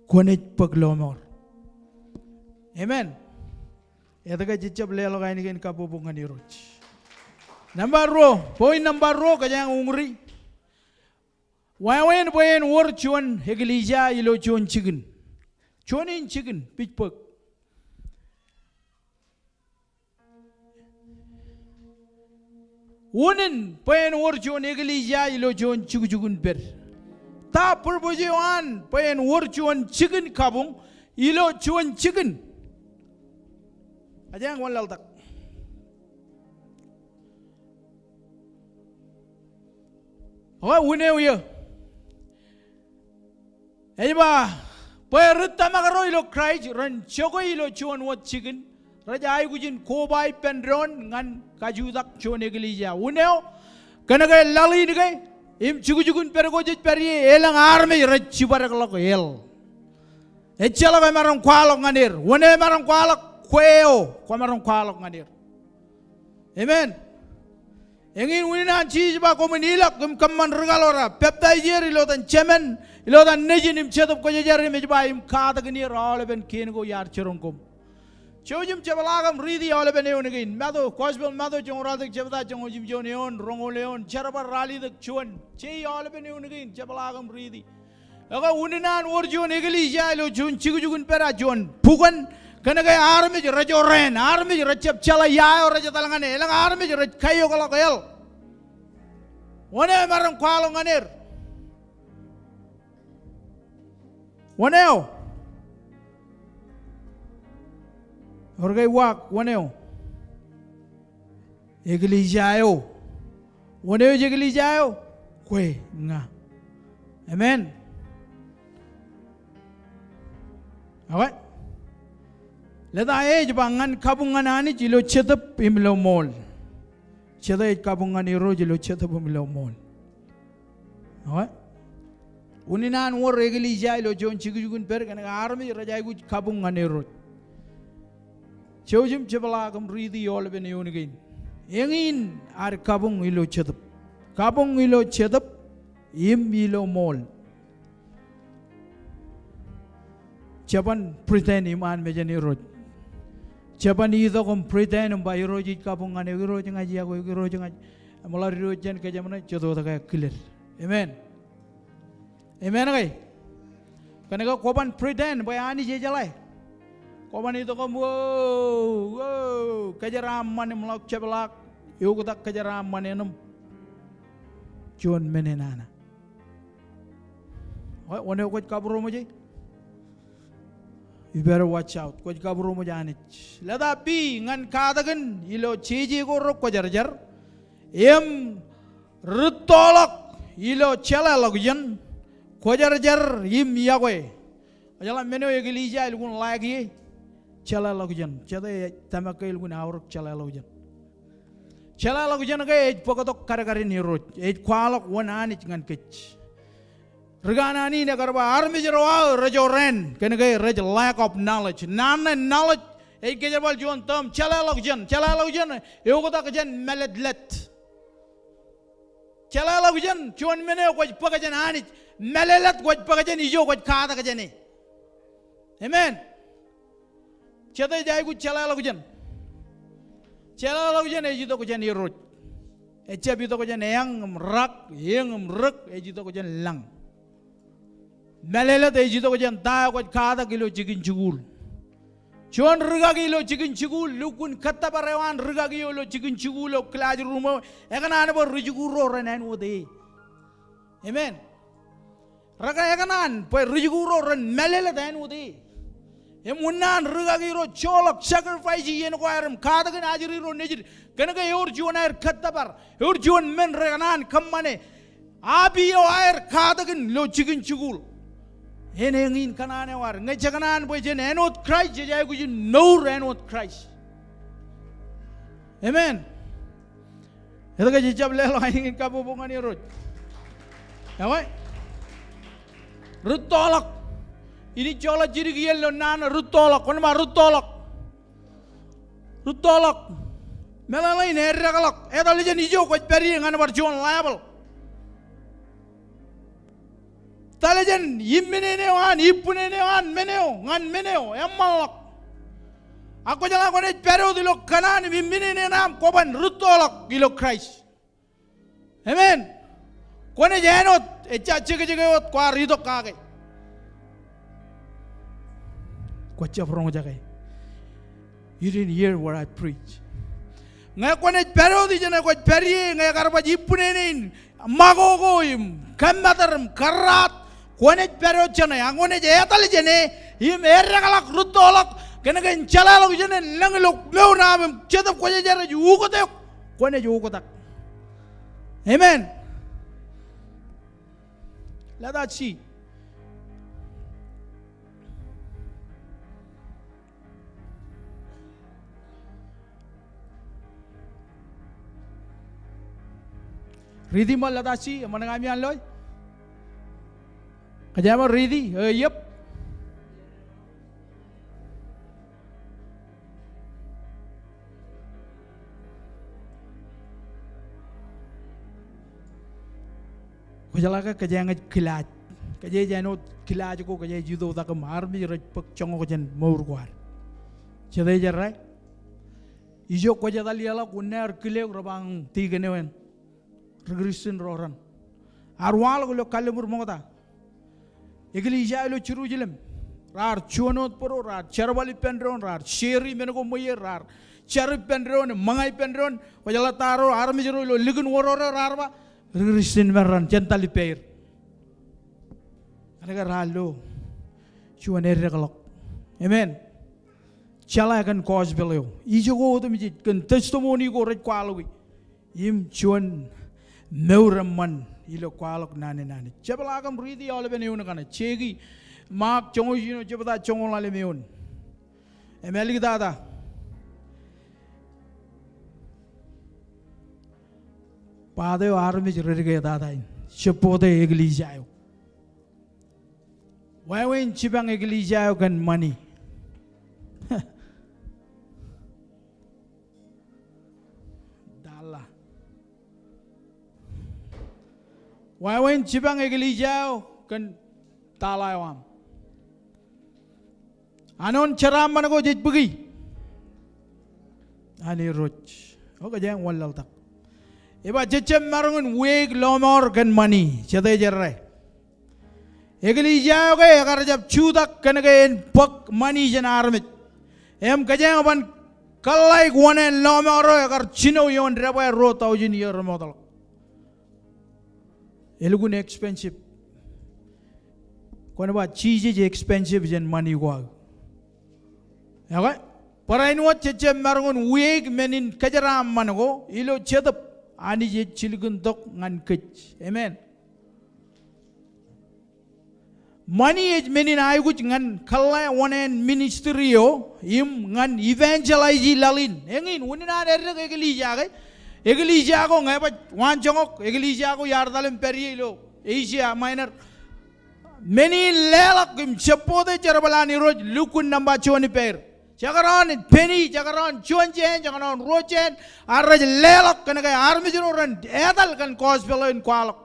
kwōnaaj bōk lọmọọr. Amen. Etke jej jab leḷọk ainikien kabbokbok ñan Irooj? Nōṃba ruo, point nōṃba ruo, kōjeañ uñūri. Wāween bwe en wōr juon eklejia ilo juon jikin. Juon in jikin, pitchfork. Unin bwe en wōr juon eklejia ilo juon jukjukun pād. Ta purpose eo an bwe en wōr juon jikin kabuñ ilo juon jikin? Kōjeañ wanlaḷtak. O, unin eo. Ej ba, bwe ri tōmak ro ilo Kraist ren jokwe ilo juon wōt jikin, rej aikuj in koba ippān doon ñan kajutak juon eklejia. Unin eo, kōnke laḷ in ke im jukjukun pād ko jej pād ie, elōñ armej rej jibadekḷọk hell. Ejjeḷọk emaroñ kwaḷọk ñan er. Wōn eo emaroñ kwaḷọk? Kwe eo kwōmaroñ kwaḷọk ñan er. Amen. Eñin unin an Jisōs ba koṃwin ilọk im kōṃṃan ri kaḷoor, peptaij er ilo etan Jemān, ilo etan Nejin im Jetōb Kwōjarjar, im ej ba im katakin er aolepen kien ko iar jiroñ koṃ. Jouj im jepḷaak im riiti aolepen eoon kein. Matu, Gospel Matu joñoul ralitōk jebta, joñoul jiljino eoon, roñoul eoon, jerbal ralitōk juon. Jouj aolepen eoon kein, jepḷaak im riiti. Ekwe unin an wōr juon eklejia ilo juon jukjuk in pād, juon bukwōn, kōnke armej rej jorrāān, armej rejjab jeḷā ia eo rej etal ñan e, elōñ armej rej kaiokḷọk eḷ. Wōn eo emaroñ kwaḷọk ñan er? Wōn eo? Ewōr ke uwaak, wōn eo? Eklejia eo. Wōn eo ej eklejia eo? Kwe, ña. Amen. Ekwe. Leta A ej ba ñan kabuñ ñan Anij ilo jetōb im ilo ṃool. Jete ej kabuñ ñan Irooj ilo jetōb im ilo ṃool? Ekwe. Unin an wōr eklejia ilo juon jukjuk in pād, kōnke armej rej aikuj kabuñ ñan Irooj. Jouj im jepḷaak im riiti aolepen eoon kein. Eñin ad kabuñ ilo jetōb. Kabuñ ilo jetōb im ilo ṃool. Jeban pretend iṃaan mejān Irooj. Jeban itok im pretend im ba Irooj ij kabuñ ñan eok, Irooj ña ij iọkwe eok, Irooj ña ij. Im ḷak diwōj jān kōjām ṇe, jet wōt ke kilel. Amen. Amen ke? Kōnke kwōban pretend bwe Anij ejeḷā. Kwōban itok im, wōo, wōo, kōjeraaṃṃan im ḷọk jepḷaak, eoktak kōjeraaṃṃan eṇ im juon men enana. Wōn eo kwōj kabūroṃōje? You better watch out. Kwōj kabūroṃōj Anij. Leta B, ñan katakin ilo jeje ko rekwōjarjar im rūttoḷọk ilo jeḷāḷọkjeṇ, kwōjarjar im iọkwe. Ejjeḷọk men eo eklejia elukkuun lack ie, jeḷāḷọkjeṇ. Jete ej tōmak ke elukkuun aorōk jeḷāḷọkjeṇ? Jeḷāḷọkjeṇ ke ej bōktok kadkadin Irooj, ej kwaḷọk wōn Anij ñan kōj. Ri kanaan in ekar ba armej ro aō rej jorrāān, kōnke rej lack of knowledge. Naan ṇe knowledge ej kōjerbal juon term, jeḷāḷọkjeṇ. Jeḷāḷọkjeṇ eoktak jān mālōtlōt. Jeḷāḷọkjeṇ juon men eo kwōj bōk jān Anij. Mālōtlōt kwōj bōk jān ijo kwōj katak jān e. Amen. Jete ej aikuj jeḷāḷọkjeṇ? Jeḷāḷọkjeṇ ej itok jān Irooj. Ejjab itok jān eañ im rak, eañ im rik, ej itok jān lañ. Mālōtlōt ej itok jān ta eo kwōj katak ilo jikin jikuuḷ. Juon rūkaki ilo jikin jikuuḷ, lukkuun kōttōpar eo an rūkaki eo ilo jikin jikuuḷ ilo classroom eo, ekōṇaan bwe ri jikuuḷ ro ren āinwōt e. Amen. Rekōṇaan bwe ri jikuuḷ ro ren mālōtlōt āinwōt e. Im unin an rūkaki ro joḷọk sacrifice iien ko aer im katakin ajri ro nejid. Kōnke ewōr juon aer kōttōpar. Ewōr juon men rekōṇaan kōṃṃane. Api eo aer katakin ilo jikin jikuuḷ. En eñin kōṇaan eo ad. Ñe jekōṇaan bwe jen āinwōt Kraist, jej aikuj in mour āinwōt Kraist. Amen. Etke jej jab leḷọk ainikiin kabbokbok ñan Irooj? Ewi? Rūttoḷọk. Inaaj joḷọk jidik iien ilo naan rūttoḷọk. Kwōn ba rūttoḷọk. Rūttoḷọk. Meḷeḷein eddekḷọk. Etal jān ijo kwōj pād ie ñan bar juon level. Etal jān imminene eo an, ippinene eo an men eo ñan men eo eṃṃanḷọk. Ak kwōjeḷā kwōnaaj pād wōt ilo kōṇaan im imminene eo aṃ, kwōban rūttoḷọk ilo Kraist. Amen. Kwōnaaj āinwōt, ejja jekjek eo wōt kwaar itok kake. Kwōjjab roñjake. You didn't hear what I preach. Ñe kwōnaaj pād wōt ijeṇe kwōj pād ie, ñe ekar baj ippinene in, makoko im kōmmatōr im kōrraat, kwōnaaj pād wōt jeṇe, ak kwōnaaj etal jeṇe, im eddekḷọk rūttoḷọk, kōnke en jeḷāḷọkjeṇ en lōñ ilo mour eo aṃ im Jetōb Kwōjarjar ej ukōt eok, kwōnaaj ukōtak. Amen. Let us see. Riiti ṃōk, let us see, eṃṃan kami an loe? Kōjeañ ṃōk riiti, eo, yep. Jeḷā ke kōjeañ ej kilaaj. Kōjeañ āinwōt kilaaj ko kōjeañ ej itoitak im armej rej bōk joñak jān mour ko ad. Jete ej errā? Ijo kwōj etal ḷọk unin aer kile eok, rej ba ñan tikōn eo en, ri Kristian ro raṇ. Ear waḷọk ilo kalliṃur ṃokta. Eklejia ilo Jerusalem raar juon wōt bōro, raar jerbal ippān doon, raar share men ko ṃweier, raar jar ippān doon, ṃōñā ippān doon. Kwōjeḷā ta ro armej ro ilo likin wōr ro raar ba, ri Kristian men raṇ jān etal ippāer. Kōnke raar lo juon eddekḷọk. Amen. Jeḷā kōn gospel eo. Ijoko otemjej kōn testimony ko rej kwaḷọki im juon mour eṃṃan ilo kwaḷọk naan in Anij. Jepḷaak im riiti aolepen eoon kaṇe. Jeki Ṃaak joñoul jiljino jebta joñoul ḷalem eoon. Im āliktata. Part eo armej rej dike etata in jebbote eklejia eo. Wāween jipañ eklejia eo kōn ṃani. Tala. Wāween jipañ eklejia eo kōn tala eo aṃ. Āinwōt jeraaṃṃan ko jej bōki an Irooj. O, kōjeañ wanlaḷtak. Ej ba jej jab maroñ in wiaik lọmọọr kōn ṃani. Jete ej errā? Eklejia eo ke ekar jab jutak kōnke en bōk ṃani jān armej. Im kōjeañ ban kōḷḷāik wōṇāān lọmọọr eo ekar jino ioon debwāāl ruo thousand year remootḷọk. Elukkuun expensive. Kwōn ba Jisōs expensive jān ṃani ko aō. Ekwe, barāinwōt jej jab maroñ in wiaik men in kōjeraaṃṃan ko ilo Jetōb Anij ej jilkintok ñan kōj. Amen. Ṃani ej men in aikuj ñan kōḷḷā wōṇāān ministry eo im ñan evangelize laḷ in. Eñin, unin an eddek eklejia ke, eklejia ko ñe baj waanjoñak, eklejia ko iar etal im pād ie ilo Asia Minor. Men in leḷọk im jebbote jerbal an Irooj, lukkuun nōṃba juon ippāer. Jekdọọn peni, jekdọọn juon jāān, jekdọọn ruo jāān, ak rej leḷọk kōnke armej ro ren etal kōn gospel eo in kwaḷọk.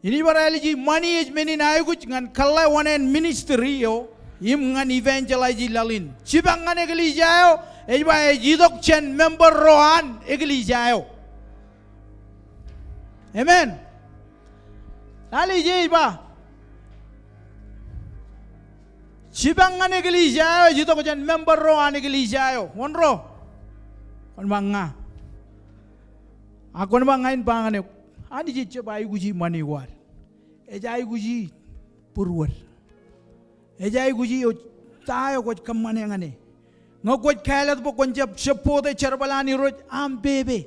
Inij bar āliji, ṃani ej men in aikuj ñan kōḷḷā wōṇāān ministry eo im ñan evangelize laḷ in. Jipañ ñan eklejia eo, ej ba ej itok jān member ro an eklejia eo. Amen. Lale ije ej ba, jipañ ñan eklejia eo ej itok jān member ro an eklejia eo. Wōn ro? Kwōn ba ña. Ak kwōn ba ña in ba ñan eok, Anij ejjab aikuji ṃani ko ad. Ej aikuji būruod. Ej aikuji eo, ta eo kwōj kōṃṃane ñan e. Ñe kwōj kāālōt bwe kwōn jab jebbote jerbal an Irooj, aṃ pepe.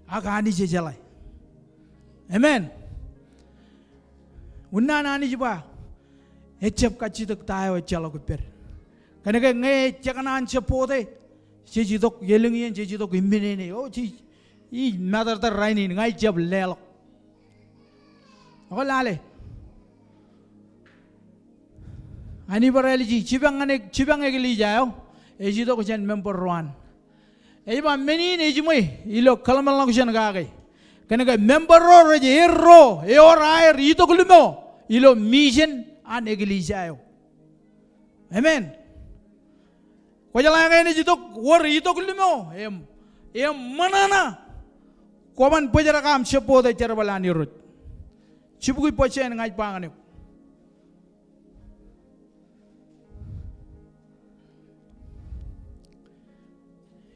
Ak Anij ejeḷā. Amen. Unin an Anij ba, ejjab kajjitōk ta eo ejjeḷọk ippād. Kōnke ñe ej jekōṇaan jebbote, jej itok elōñ iien, jej itok imminene. O, jej, ij matōrtōr rainin, ña ij jab leḷọk. Ak lale. Anij bar āliji, jipañ ñan ek-, jipañ eklejia eo ej itok jān member ro an. Ej ba men in ejiṃwe ilo kōḷmānḷọkjeṇ kake. Kōnke member ro rej erro ewōr aer itok limo ilo mission an eklejia eo. Amen. Kwōjeḷā ke enaaj itok, wōr itok limo, im, im ṃōṇōṇō, kwōban bōjrak aṃ jebbote jerbal an Irooj. Jibukwi bōjjāān ña ij ba ñan eok.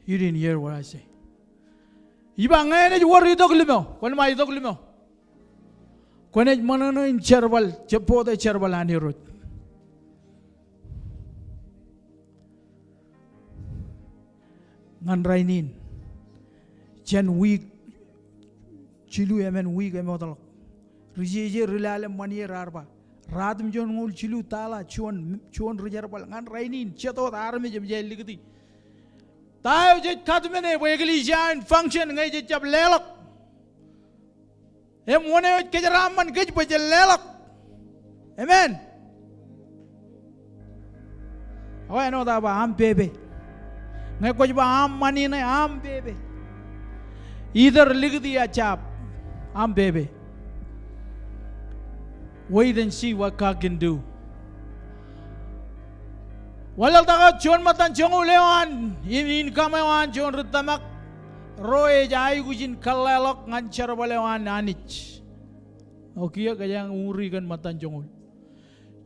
You didn't hear what I say. Ij ba ñe enaaj wōr itok limo, kwōn ba itok limo. Kwōnaaj ṃōṇōṇō in jerbal, jebbote jerbal an Irooj. Ñan rainin, jān wiik jilu emān wiik emootḷọk, ri jeje ri lale ṃani er raar ba, ratimjuonñoul jilu tala juon, juon ri jerbal. Ñan rainin, jet wōt armej eṃōj aer likūti. Ta eo jej kōtmāne bwe eklejia in function ñe jej jab leḷọk? Im wōn eo ej kōjeraaṃṃan kōj bwe jen leḷọk? Amen. Ak āinwōt aō ba aṃ pepe. Ñe kwōj ba aṃ ṃani ṇe, aṃ pepe. Either likūti a jab aṃ pepe. Wait and see what God can do. Wanlaḷtak wōt juon ṃōttan joñoul eo an, in, income eo an juon ri tōmak ro ej aikuj in kōḷḷāḷọk ñan jerbal eo an Anij. O kiiō kōjeañ uñūri kōn ṃōttan joñoul.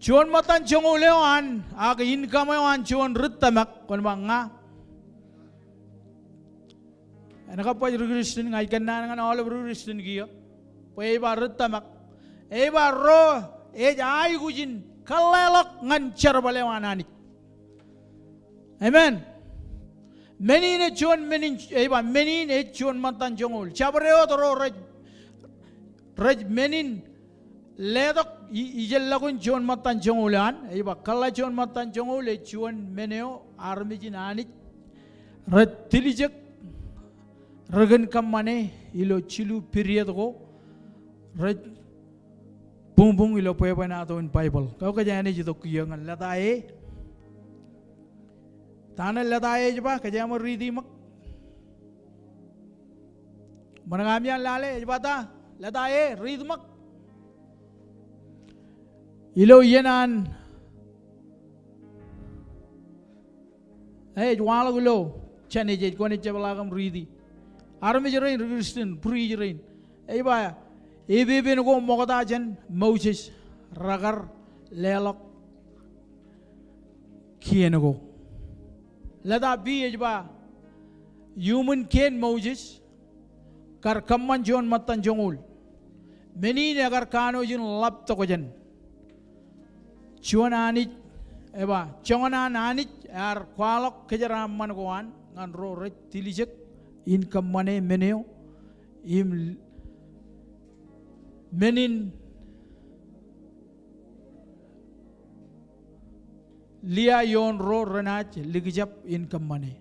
Juon ṃōttan joñoul eo an, ak income eo an juon ri tōmak, kwōn ba ña. En kōbaj ri Kristian, ña ij kōnnaan ñan aolep ri Kristian kiiō. Bwe ej ba ri tōmak. Ej ba ro ej aikuj in kōḷḷāḷọk ñan jerbal eo an Anij. Amen. Men in ej juon men in, ej ba men in ej juon ṃōttan joñoul. Jabdewōt ro rej, rej men in letok i-, ijellọkun juon ṃōttan joñoul eo an, ej ba kōḷḷā juon ṃōttan joñoul ej juon men eo armej in Anij rej tiljek, rej kōn kōṃṃane ilo jilu period ko, rej buñbuñ ilo bwebwenato in Baibōḷ. Kōjeañ ej itok kiiō ñan lōta e. Ta ṇe lōta e ej ba, kōjeañ ṃōk riiti ṃōk. Ṃōṇōṇō ami an lale, ej ba ta, lōta e, riit ṃōk. Ilo iien an, e, ej waḷọk ilo Jenesis, kwōnaaj jepḷaak im riiti. Armej rein, ri Kristian, priest rein. Ej ba, epepen ko ṃokta jān Moses, rekar leḷọk kien ko. Lōta B ej ba, iuṃwin kien Moses, kar kōṃṃan juon ṃōttan joñoul. Men in ekar kanooj in ḷap tokjān. Juon Anij, ej ba, joñan an Anij ear kwaḷọk kōjeraaṃṃan ko an, ñan ro rej tiljek, in kōṃṃane men eo, im men in lia ioon ro renaaj likjab in kōṃṃane.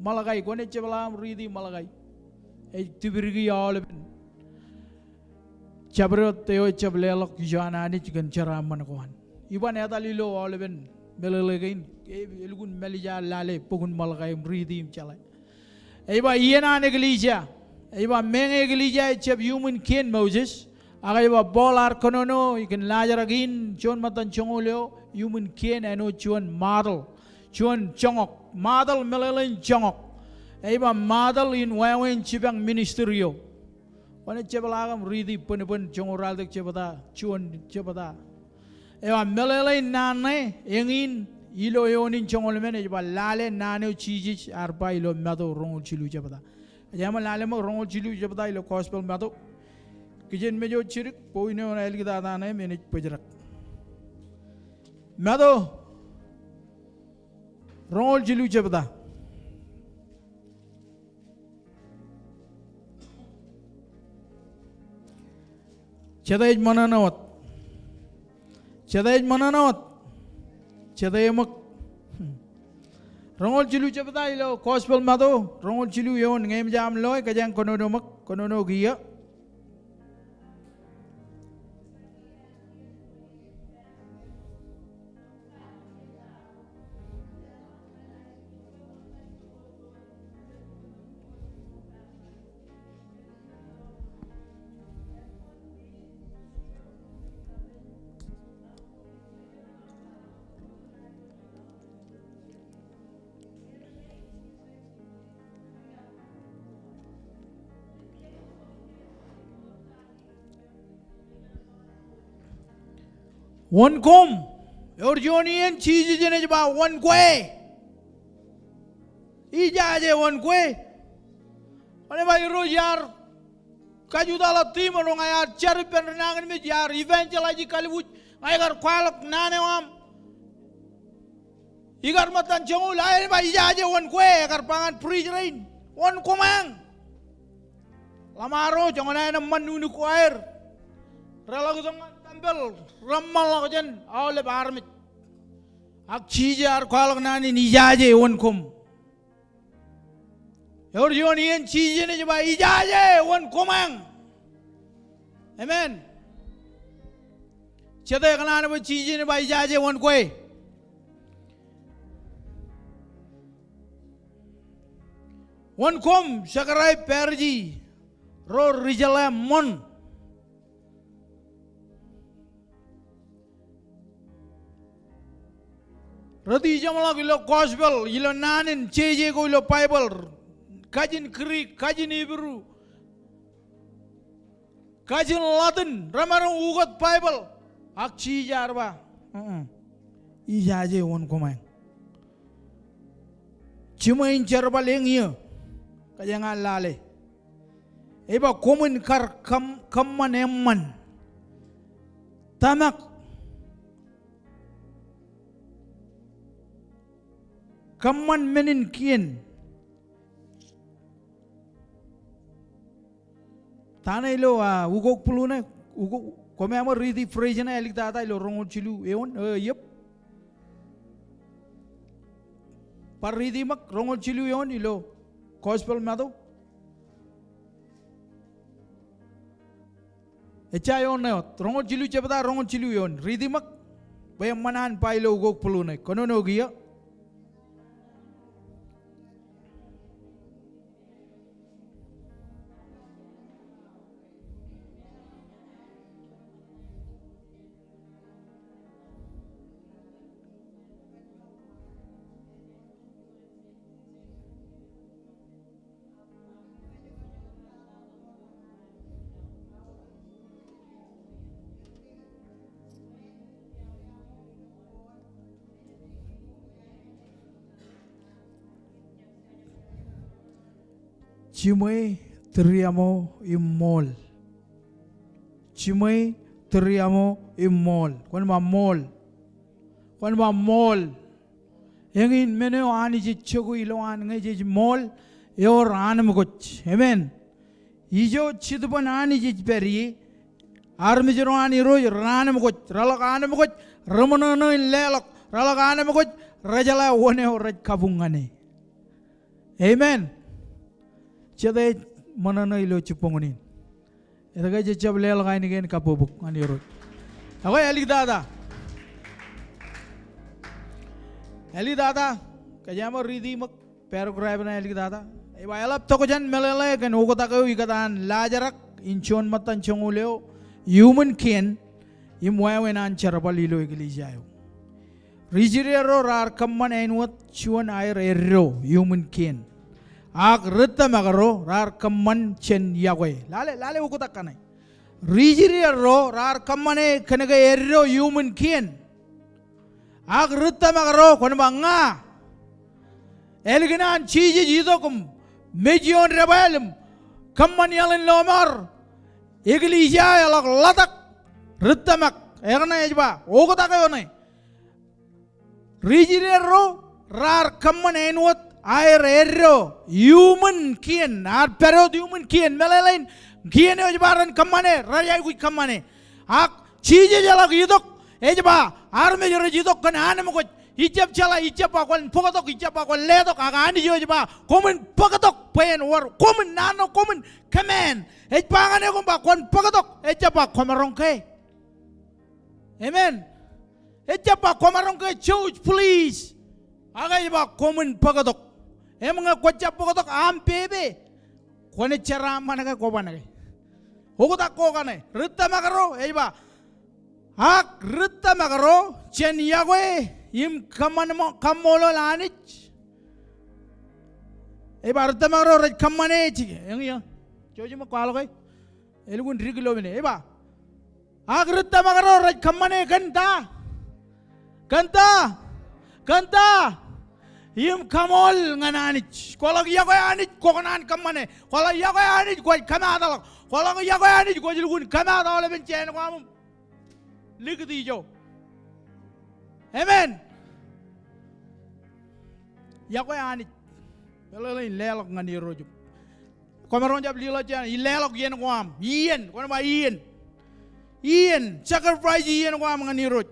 Malakai, kwōnaaj jepḷaak im riiti Malakai. Ej tipdiki aolepen jabdewōt eo ejjab leḷọk ijo an Anij kōn jeraaṃṃan ko an. Iban etal ilo aolepen meḷeḷe kein, e, elukkuun mālejja lale bok in Malakai im riiti im jeḷā. Ej ba iien an eklejia. Ej ba meñe eklejia ejjab iuṃwin kien Moses. Ak ej ba Paul ear kōnono kōn laajrak in juon ṃōttan joñoul eo iuṃwin kien āinwōt juon model. Juon joñak. Model meḷeḷein joñak. Ej ba model in wāween jipañ ministry eo. Kwōnaaj jepḷaak im riiti bōnbōn joñoul ralitōk jebta, juon jebta. Ej ba meḷeḷein naan ṇe, eñin ilo eoon in joñoul emān, ej ba lale naan eo Jisōs ear ba ilo Matu roñoul jilu jebta. Kōjeañ ṃōk lale ṃōk roñoul jilu jebta ilo Gospel Matu. Kijenmej wōt jidik, bwe in eo āliktata ṇe im enaaj bōjrak. Matu roñoul jilu jebta. Jete ej ṃōṇōṇō wōt? Jete ej ṃōṇōṇō wōt? Jete eṃōk? Roñoul jilu jebta ilo Gospel Matu, roñoul jilu eoon, ñe eṃōj aṃ loe, kōjeañ kōnono ṃōk, kōnono kiiō. Wōn koṃ? Ewōr juon iien Jisōs enaaj ba wōn kwe? Ijaje wōn kwe? Kwōn ba Irooj iar kajutaḷọk team ro ña iar jar ippān rinañinmej, iar evangelize kalbuuj, ña ikar kwaḷọk naan eo aṃ. Ikar ṃōttan joñoul, ak en ba ijaje wōn kwe, ekar ba ñan priest rein. Wōn koṃeañ? Ḷōṃaro, joñan aenōṃṃan nuknuk ko aer. Reḷak itok ñan tempeḷ, reṃṃanḷọk jān aolep armej. Ak Jisōs ear kwaḷọk naan in ijaje wōn koṃ. Ewōr juon iien Jisōs enaaj ba ijaje wōn koṃeañ. Amen. Jete ekōṇaan bwe Jisōs enaaj ba ijaje wōn kwe? Wōn koṃ, scribe, Pharisee, ro ri jeḷā ṃoṇ. Rot ijeṃḷọk ilo gospel, ilo naan in jeje ko ilo Baibōḷ, kajin Greek, kajin Hebrew, kajin Latin, remaroñ ukōt Baibōḷ. Ak Jisōs ear ba, "Mm-mm. Ijaje wōn koṃeañ. Jiṃwe in jerbal eñ iiō, kōjeañ an lale. Ej ba koṃwin kar kōṃ-, kōṃṃan eṃṃan. Tōmak. Kōṃṃan men in kien." Ta ṇe ilo, ah, ukok būḷu ṇe, ukok, koṃ eṃōj riiti phrase ṇe āliktata ilo roñoul jilu eoon, eh, yep. Bar riiti ṃōk roñoul jilu eoon ilo Gospel Matu. Ejja eoon ṇe wōt. Roñoul jilu jebta, roñoul jilu eoon. Riiti ṃōk bwe eṃṃan an ba ilo ukok būḷu ṇe. Kōnono kiiō. Jiṃwe, tūriaṃo im ṃool. Jiṃwe, tūriaṃo im ṃool. Kwōn ba ṃool. Kwōn ba ṃool. Eñin men eo Anij ej jokwe ilowaan ñe jej ṃool, ewōr anemkwōj. Amen. Ijo jetōb an Anij ej pād ie, armej ro an Irooj reanemkwōj, reḷọk anemkwōj, reṃōṇōṇō in leḷọk, reḷọk anemkwōj, rejeḷā wōn eo rej kabuñ ñan e. Amen. Jete ej ṃōṇōṇō ilo jibboñōn in? Etke jej jab leḷọk ainikien kabbokbok ñan Irooj? Ekwe āliktata. Āliktata, kōjeañ ṃōk riiti ṃōk paragraph ṇe āliktata. Ej ba, eḷap tokjān meḷeḷe kōn oktak eo ikōtaan an laajrak in Jon ṃōttan joñoul eo, iuṃwin kien im wāween an jerbal ilo eklejia eo. Ri Israel ro raar kōṃṃan āinwōt juon aer eddo iuṃwin kien. Ak ri tōmak ro raar kōṃṃan jān iọkwe. Lale, lale oktak kaṇe. Ri Israel ro raar kōṃṃane kōnke eddo iuṃwin kien. Ak ri tōmak ro, kwōn ba ña, ālikin an Jisōs itok im mej ioon debwāāl im kōṃṃan iaḷ in lọmọọr, eklejia eḷak ḷotak. Ri tōmak, eñṇe ej ba oktak eo ṇe. Ri Israel ro raar kōṃṃan āinwōt aer eddo iuṃwin kien, ear pād wōt iuṃwin kien, meḷeḷein kien eo ej ba ren kōṃṃane, rej aikuj kōṃṃane. Ak Jisōs eḷak itok, ej ba, armej rej itok kōn anemkwōj, ij jab jeḷā, ij jab ba kwōn bōktok, ij jab ba kwōn letok, ak Anij eo ej ba, koṃwin bōktok, bwe en wōr, koṃwin naan ṇe, koṃwin kōmāān. Ej ba ñan e koṃ ba kwōn bōktok, ej jab ba kwōmaroñ ke. Amen. Ej jab ba kwōmaroñ ke jouj, please. Ak ej ba koṃwin bōktok. Im ñe kwō jab bōktok aṃ pepe, kwōnaaj jeraaṃṃan ke kwōban ke. Oktak ko kaṇe, ri tōmak ro, ej ba, ak ri tōmak ro jān iọkwe im kaṃṃan ṃo-, kaṃṃoolol Anij. Ej ba ri tōmak ro rej kōṃṃane, ej, eñin, jouj ṃōk kwaḷọk e. Elukkuun dik ilo men e. Ej ba, ak ri tōmak ro rej kōṃṃane kōn ta? Kōn ta? Kōn ta? Im kaṃool ñan Anij. Kwōḷak iọkwe Anij, kwō kōṇaan kōṃṃane. Kwōḷak iọkwe Anij, kwōj kōmaatḷọk. Kwōḷak iọkwe Anij, kwōj lukkuun kōmaat aolepen jāān ko aṃ im likūt ijo. Amen. Iọkwe Anij. Meḷeḷein leḷọk ñan Irooj im kwōmaroñ jab liḷọk jān, ileḷọk iien ko aṃ. Iien, kwōn ba iien. Iien, sacrifice iien ko aṃ ñan Irooj.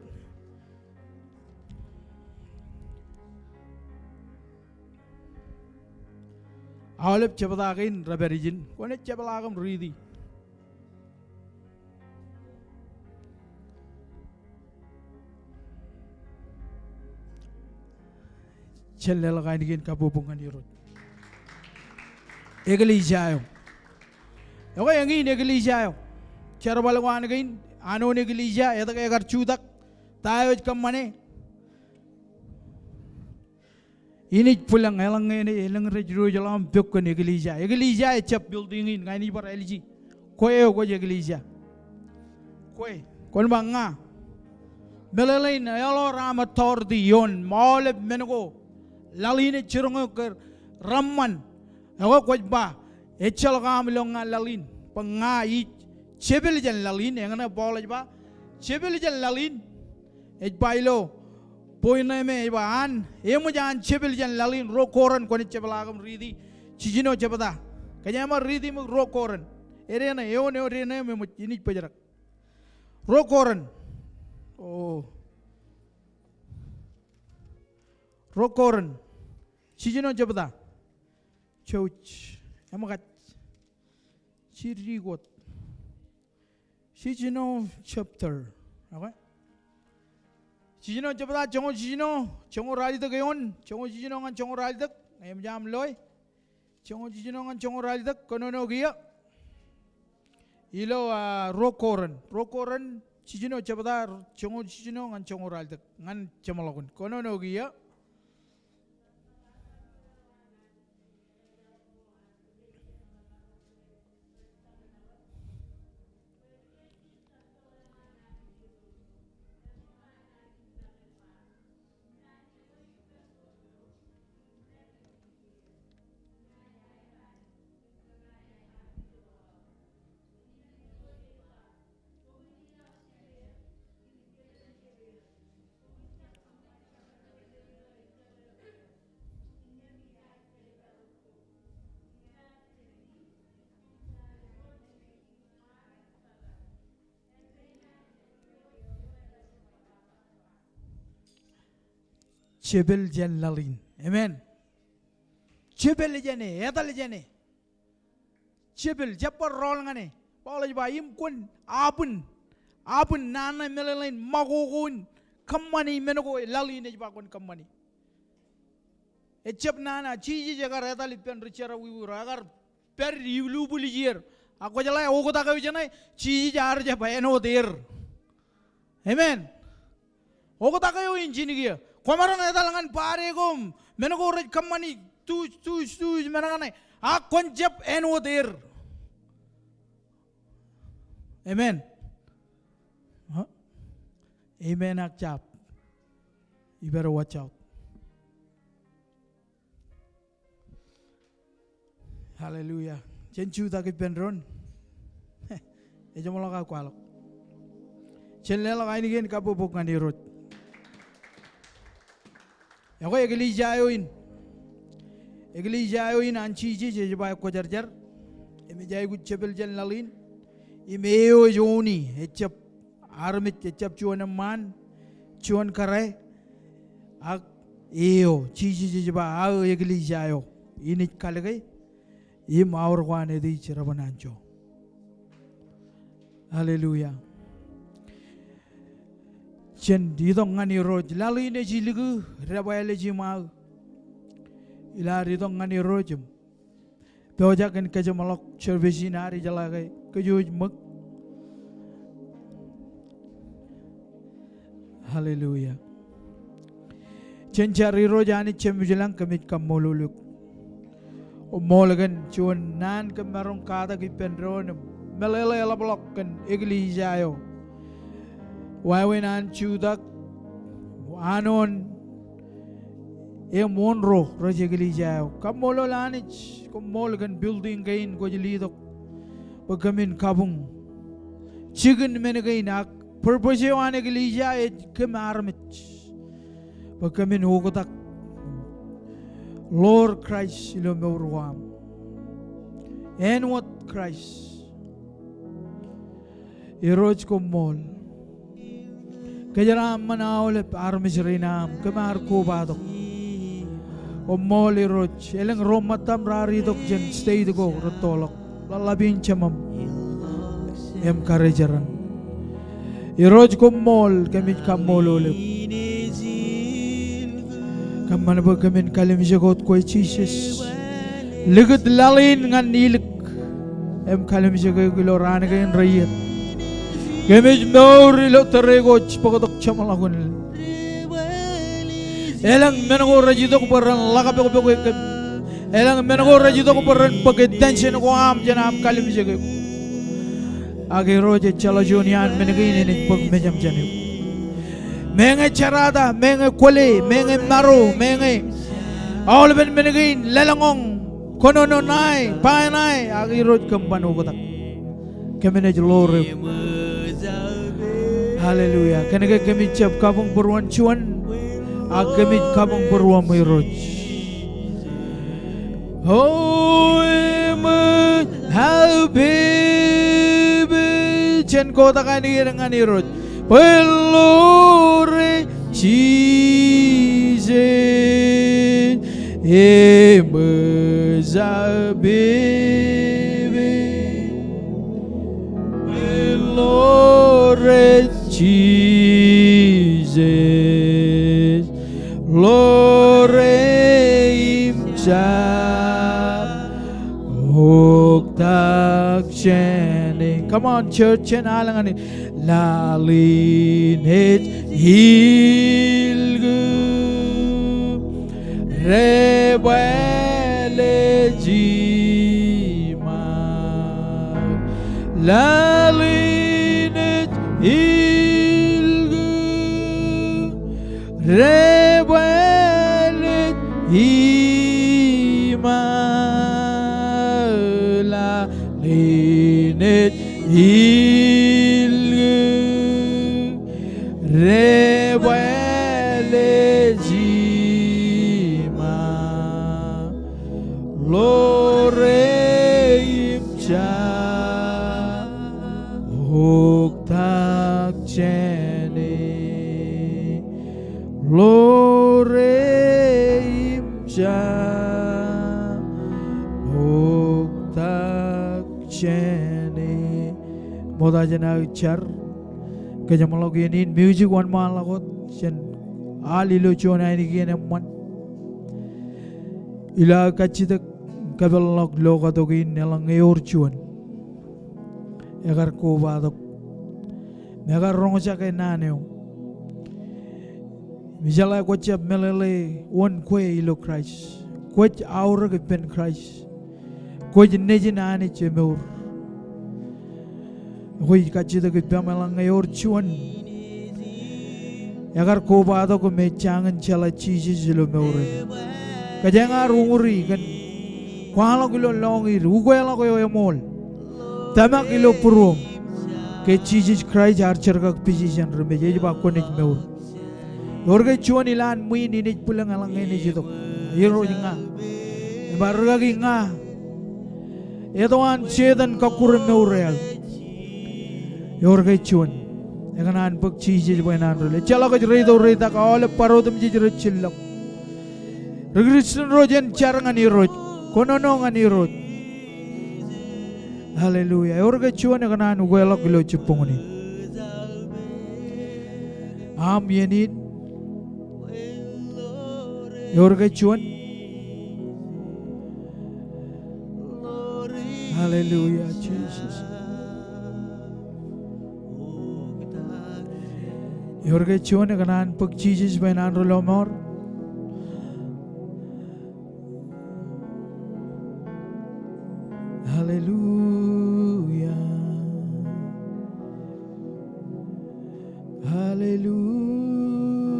Aolep jebta kein rej pād ijin. Kwōnaaj jepḷaak im riiti. Jen leḷọk ainikien kabbokbok ñan Irooj. Eklejia eo. Ekwe, eñin eklejia eo. Jerbal ko an kein, an wōn eklejia, etke ekar jutak, ta eo ej kōṃṃane. Inaaj bwilōñ eḷaññe enaaj elōñ rej diwōjḷọk im pok kōn eklejia. Eklejia ejjab building in, ña inaaj bar āliji. Kwe eo kwōj eklejia. Kwe, kwōn ba ña. Meḷeḷein eḷọk aṃ authority ioon aolep men ko laḷ in ej jiroñ eok ke reṃṃan. Ekwe kwōj ba, ejjeḷọk aṃ ilo ña laḷ in. Bwe ña ij jepel jān laḷ in, eñṇe Paul ej ba, jepel jān laḷ in. Ej ba ilo point ṇe me ej ba an, eṃōj an jepel jān laḷ in, ruo Korint, kwōnaaj jepḷaak im riiti, jiljino jebta. Kōjeañ ṃōk riiti ṃōk ruo Korint. Edeṇe, eoon eo deṇe im eṃōj, inaaj bōjrak. Ruo Korint. O. Ruo Korint. Jiljino jebta. Jouj. Eṃōkaj. Jidik wōt. Jiljino chapter. Okay? Jiljino jebta, joñoul jiljino, joñoul ralitōk eoon, joñoul jiljino ñan joñoul ralitōk, ñe eṃōj aṃ loe. Joñoul jiljino ñan joñoul ralitōk, kōnono kiiō. Ilo, ah, ruo Korint, ruo Korint, jiljino jebta, joñoul jiljino ñan joñoul ralitōk, ñan jeṃḷọkin, kōnono kiiō. Jepel jān laḷ in. Amen. Jepel jān e, etal jān e. Jepel, jab bar rọọl ñan e. Paul ej ba im kwōn abwin, abwin naan ṇe meḷeḷein ṃakoko in kōṃṃani men ko laḷ in ej ba kwōn kōṃṃani. Ejjab nana, Jisōs ekar etal ippān ri jerọwiwi ro, ekar pād ilubwiljier. Ak kwōjeḷā oktak eo jeṇe, Jisōs ear jab āinwōt er. Amen. Oktak eo in jinik eō. Kwōmaroñ etal ñan bade ko im men ko rej kōṃṃani tuj, tuj, tuj men kaṇe. Ak kwōn jab āinwōt er. Amen. Huh? Amen ak jab. You better watch out. Hallelujah. Jen jutak ippān doon. Ejeṃḷọk aō kwaḷọk. Jen leḷọk ainikien kabbokbok ñan Irooj. Ekwe eklejia eo in. Eklejia eo in an Jisōs ej ba ekwōjarjar. Im ej aikuj jepel jān laḷ in. Im eo ej ooni, ejjab armej, ejjab juon eṃṃaan, juon kōrā, ak eo, Jisōs ej ba aō eklejia eo, inaaj kalōke, im aor ko an Jetōb ej reban anjọ. Hallelujah. Jen itok ñan Irooj, laḷ in ej ilikū, debwāāl ej iṃaō. Ilo ad itok ñan Irooj im pojak in kajeṃḷọk service in ad ijeḷā ke kōj wōj ṃōk. Hallelujah. Jen jar. Irooj Anij Jemem ilañ, kōmij kaṃṃoolol eok. Koṃṃool kōn juon naan kōm maroñ katak ippān doon im meḷeḷe eḷapḷọk kōn eklejia eo. Wāween an jutak, an wōn, im wōn ro rej eklejia eo. Kaṃṃoolol Anij, koṃṃool kōn building kein kwōj letok bwe kōmin kabuñ jikin men kein ak purpose eo an eklejia ej kōm armej. Bwe kōmin oktak ḷoor Kraist ilo mour ko am. Āinwōt Kraist. Irooj koṃṃool. Kōjeraaṃṃan aolep armej rein aṃ kōm ar kobatok. Koṃṃool Irooj, elōñ ro ṃōttam raar itok jān state ko rettoḷọk. Ḷaḷḷap in Jemem im karijeran. Irooj koṃṃool, kōmij kaṃṃoolol eok. Kōṃṃan bwe kōmin kalimjek wōt kwe Jisōs. Likūt laḷ in ñan ilik. im kalimjek eok ilo raan kein reiiet. Kōmij mour ilo tōre ko ej bōktok jeṃḷọkin. Elōñ men ko rej itok bwe ren ḷakpokpok kōm. Elōñ men ko rej itok bwe ren bōk attention ko aṃ jān aṃ kalimjek eok. Ak Irooj, ejjeḷọk juon iaan men kein enaaj bōk mejaṃ jān eok. Meñe jerata, meñe kwōle, meñe maro, meñe aolepen men kein, lōḷñọñ, kōnono ṇae, ba ṇae, ak Irooj kōm ban oktak. Kōm naaj ḷoor eok. Hallelujah. Kōnke kōmij jab kabuñ būruon juon, ak kōmij kabuñ būruoṃ Irooj. O, eṃōj aō pepe jān kotak āinwōt ñan Irooj. Bwe ḷoor e Jisōs, eṃōj aō pepe. Bwe ḷoor e Jisōs, ḷoor e im jab oktak jāne. Come on, church, jen al ñan e. Laḷ in ej ilku, rebwāāl ej iṃaak. Laḷ in ej ilku, rebwāāl ej iṃaak. Laḷ in ej ilku, rebwāāl ej iṃaak. Ḷoor e im jab oktak jāne. Ḷoor e im jab oktak jāne. Ṃokta jān aō jar. Kōjeṃḷọk iien in, music wōnṃaanḷọk wōt, jen al ilo juon ainikien eṃṃan. Ilo aō kajjitōk kōpeḷḷọk lokatok in, eḷaññe ewōr juon ekar kobatok im ekar roñjake naan eo im ijeḷā kwōjab meḷeḷe wōn kwe ilo Kraist. Kwōj aorōk ippān Kraist. Kwōj nejin Anij emour. Kwōj kajjitōk ippaṃ eḷaññe ewōr juon ekar kobatok im ejjañin jeḷā Jisōs ilo mour eo. Kōjeañ ar uñūri kōn kwaḷọk ilo lọñiid, ukeḷọk eo eṃool. Tōmak ilo būruōṃ ke Jisōs Kraist ear jerkakpeje jān ri mej, ej ba kwōnaaj mour. Ewōr ke juon ilowaan ṃwiin inaaj bwilōñ eḷaññe enaaj itok. Irooj, ña. Ej ba, rikaki, ña. Eto an Setan kọkkure mour eo aō. Ewōr ke juon ekōṇaan bōk Jisōs bwe en an ri-lọmọọr. Ejjeḷọk ej reitok reitak, aolep bar otemjej rej jillọk. Ri Kristian ro jen jar ñan Irooj. Kōnono ñan Irooj. Hallelujah. Ewōr ke juon ekōṇaan ukeḷọk ilo jibboñōn in? Aṃ iien in. Ewōr ke juon? Hallelujah, Jesus. Ewōr ke juon ekōṇaan bōk Jisōs bwe en an ri-lọmọọr? Hallelujah.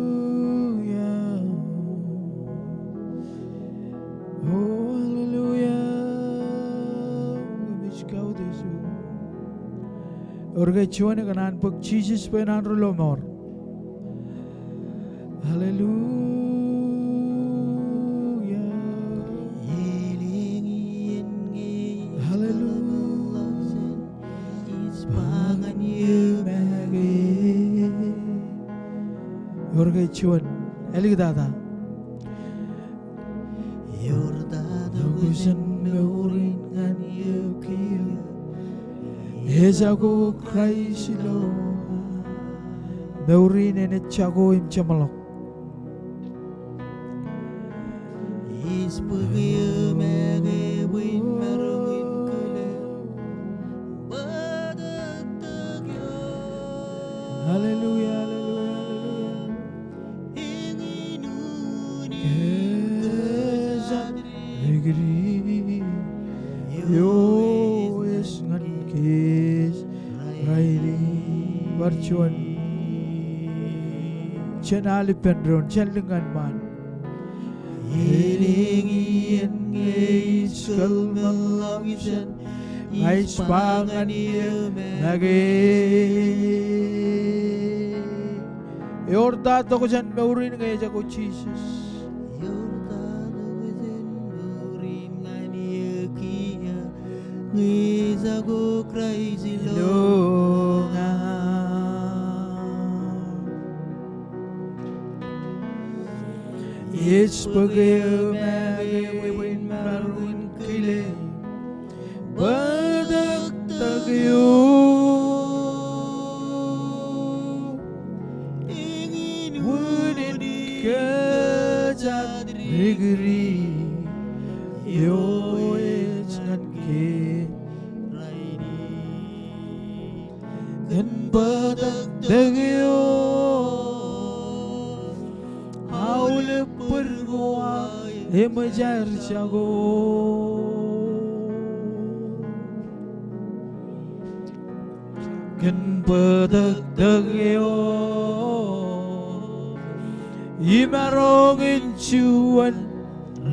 Hallelujah. Oh, hallelujah. Ewōr ke juon ekōṇaan bōk Jisōs bwe en an ri-lọmọọr? Hallelujah. Hallelujah. Ewōr ke juon? Āliktata. Ewōr tata kōn mour in ñan eok kiiō? Ejako Kraist ilo aō. Mour in enaaj jako im jeṃḷọk. Ij bōk eō make bwe in maroñ in kōl eok. juon jān al ippān doon, jān lōñ ñan ṃaan. Elōñ iien ñe ij kōḷmānḷọkjeṇ, ña ij ba ñan eō make. Eor ta tokjān mour in ñe ejako Jisōs? Eor ta tokjān mour in ñan eō kiiō ñe ejako Kraist ilo ña? Ej bōk eō make bwe in maroñ in kile bōtōktōk eo. Eñin unin kōjatdikdik eo ej ñan kōm rainin. Kōn bōtōktōk eo aolep bōd ko aō eṃōj aer jako. Kōn bōtōktōk eo imaroñ in juon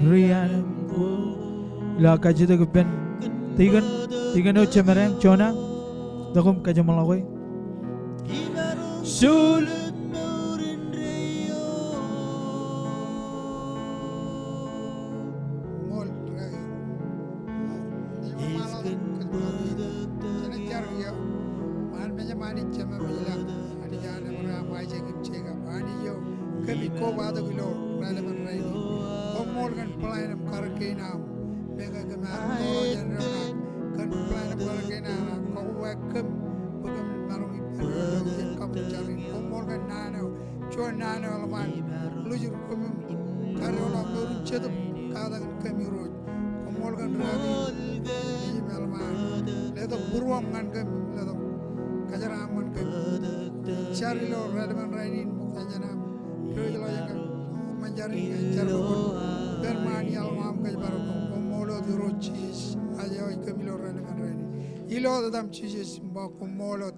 ri-anemkwōj. Ilo aō kajjitōk ippān tikōn, tikōn eo Jemedāñ, Jona, tok im kajeṃḷọke. Ṃool, ej kōn bōtōktōk eo. Anij eo, kōmij kobatok ilo raelep in rainin. Koṃṃool kōn plan im karōk kein aṃ. Bwe kōm ar ro jān doon kōn plan im karōk kein aṃ, kobatok kōm bwe kōm maroñ ippān ro ilo iien kabuñ jar in. Koṃṃool kōn naan eo, juon naan eo eḷap an ḷujur kōm im kadeḷọñ mour in jetōb katak in kōm Irooj. Koṃṃool kōn rūkaki im eḷap an letok būruōṃ ñan kōm, letok kōjeraaṃṃan kōm. Jar ilo raelep in rainin, ṃokta jān aṃ diwōjḷọk jān kōm, ṃōn jar in, jar in, kōn ṃaan iaḷ eo aṃ kōjparok kōm. Koṃṃool wōt Irooj Jisōs, ajri eo ej kōm ilo raelep in rainin. Ilo etan Jisōs im ba koṃṃool wōt.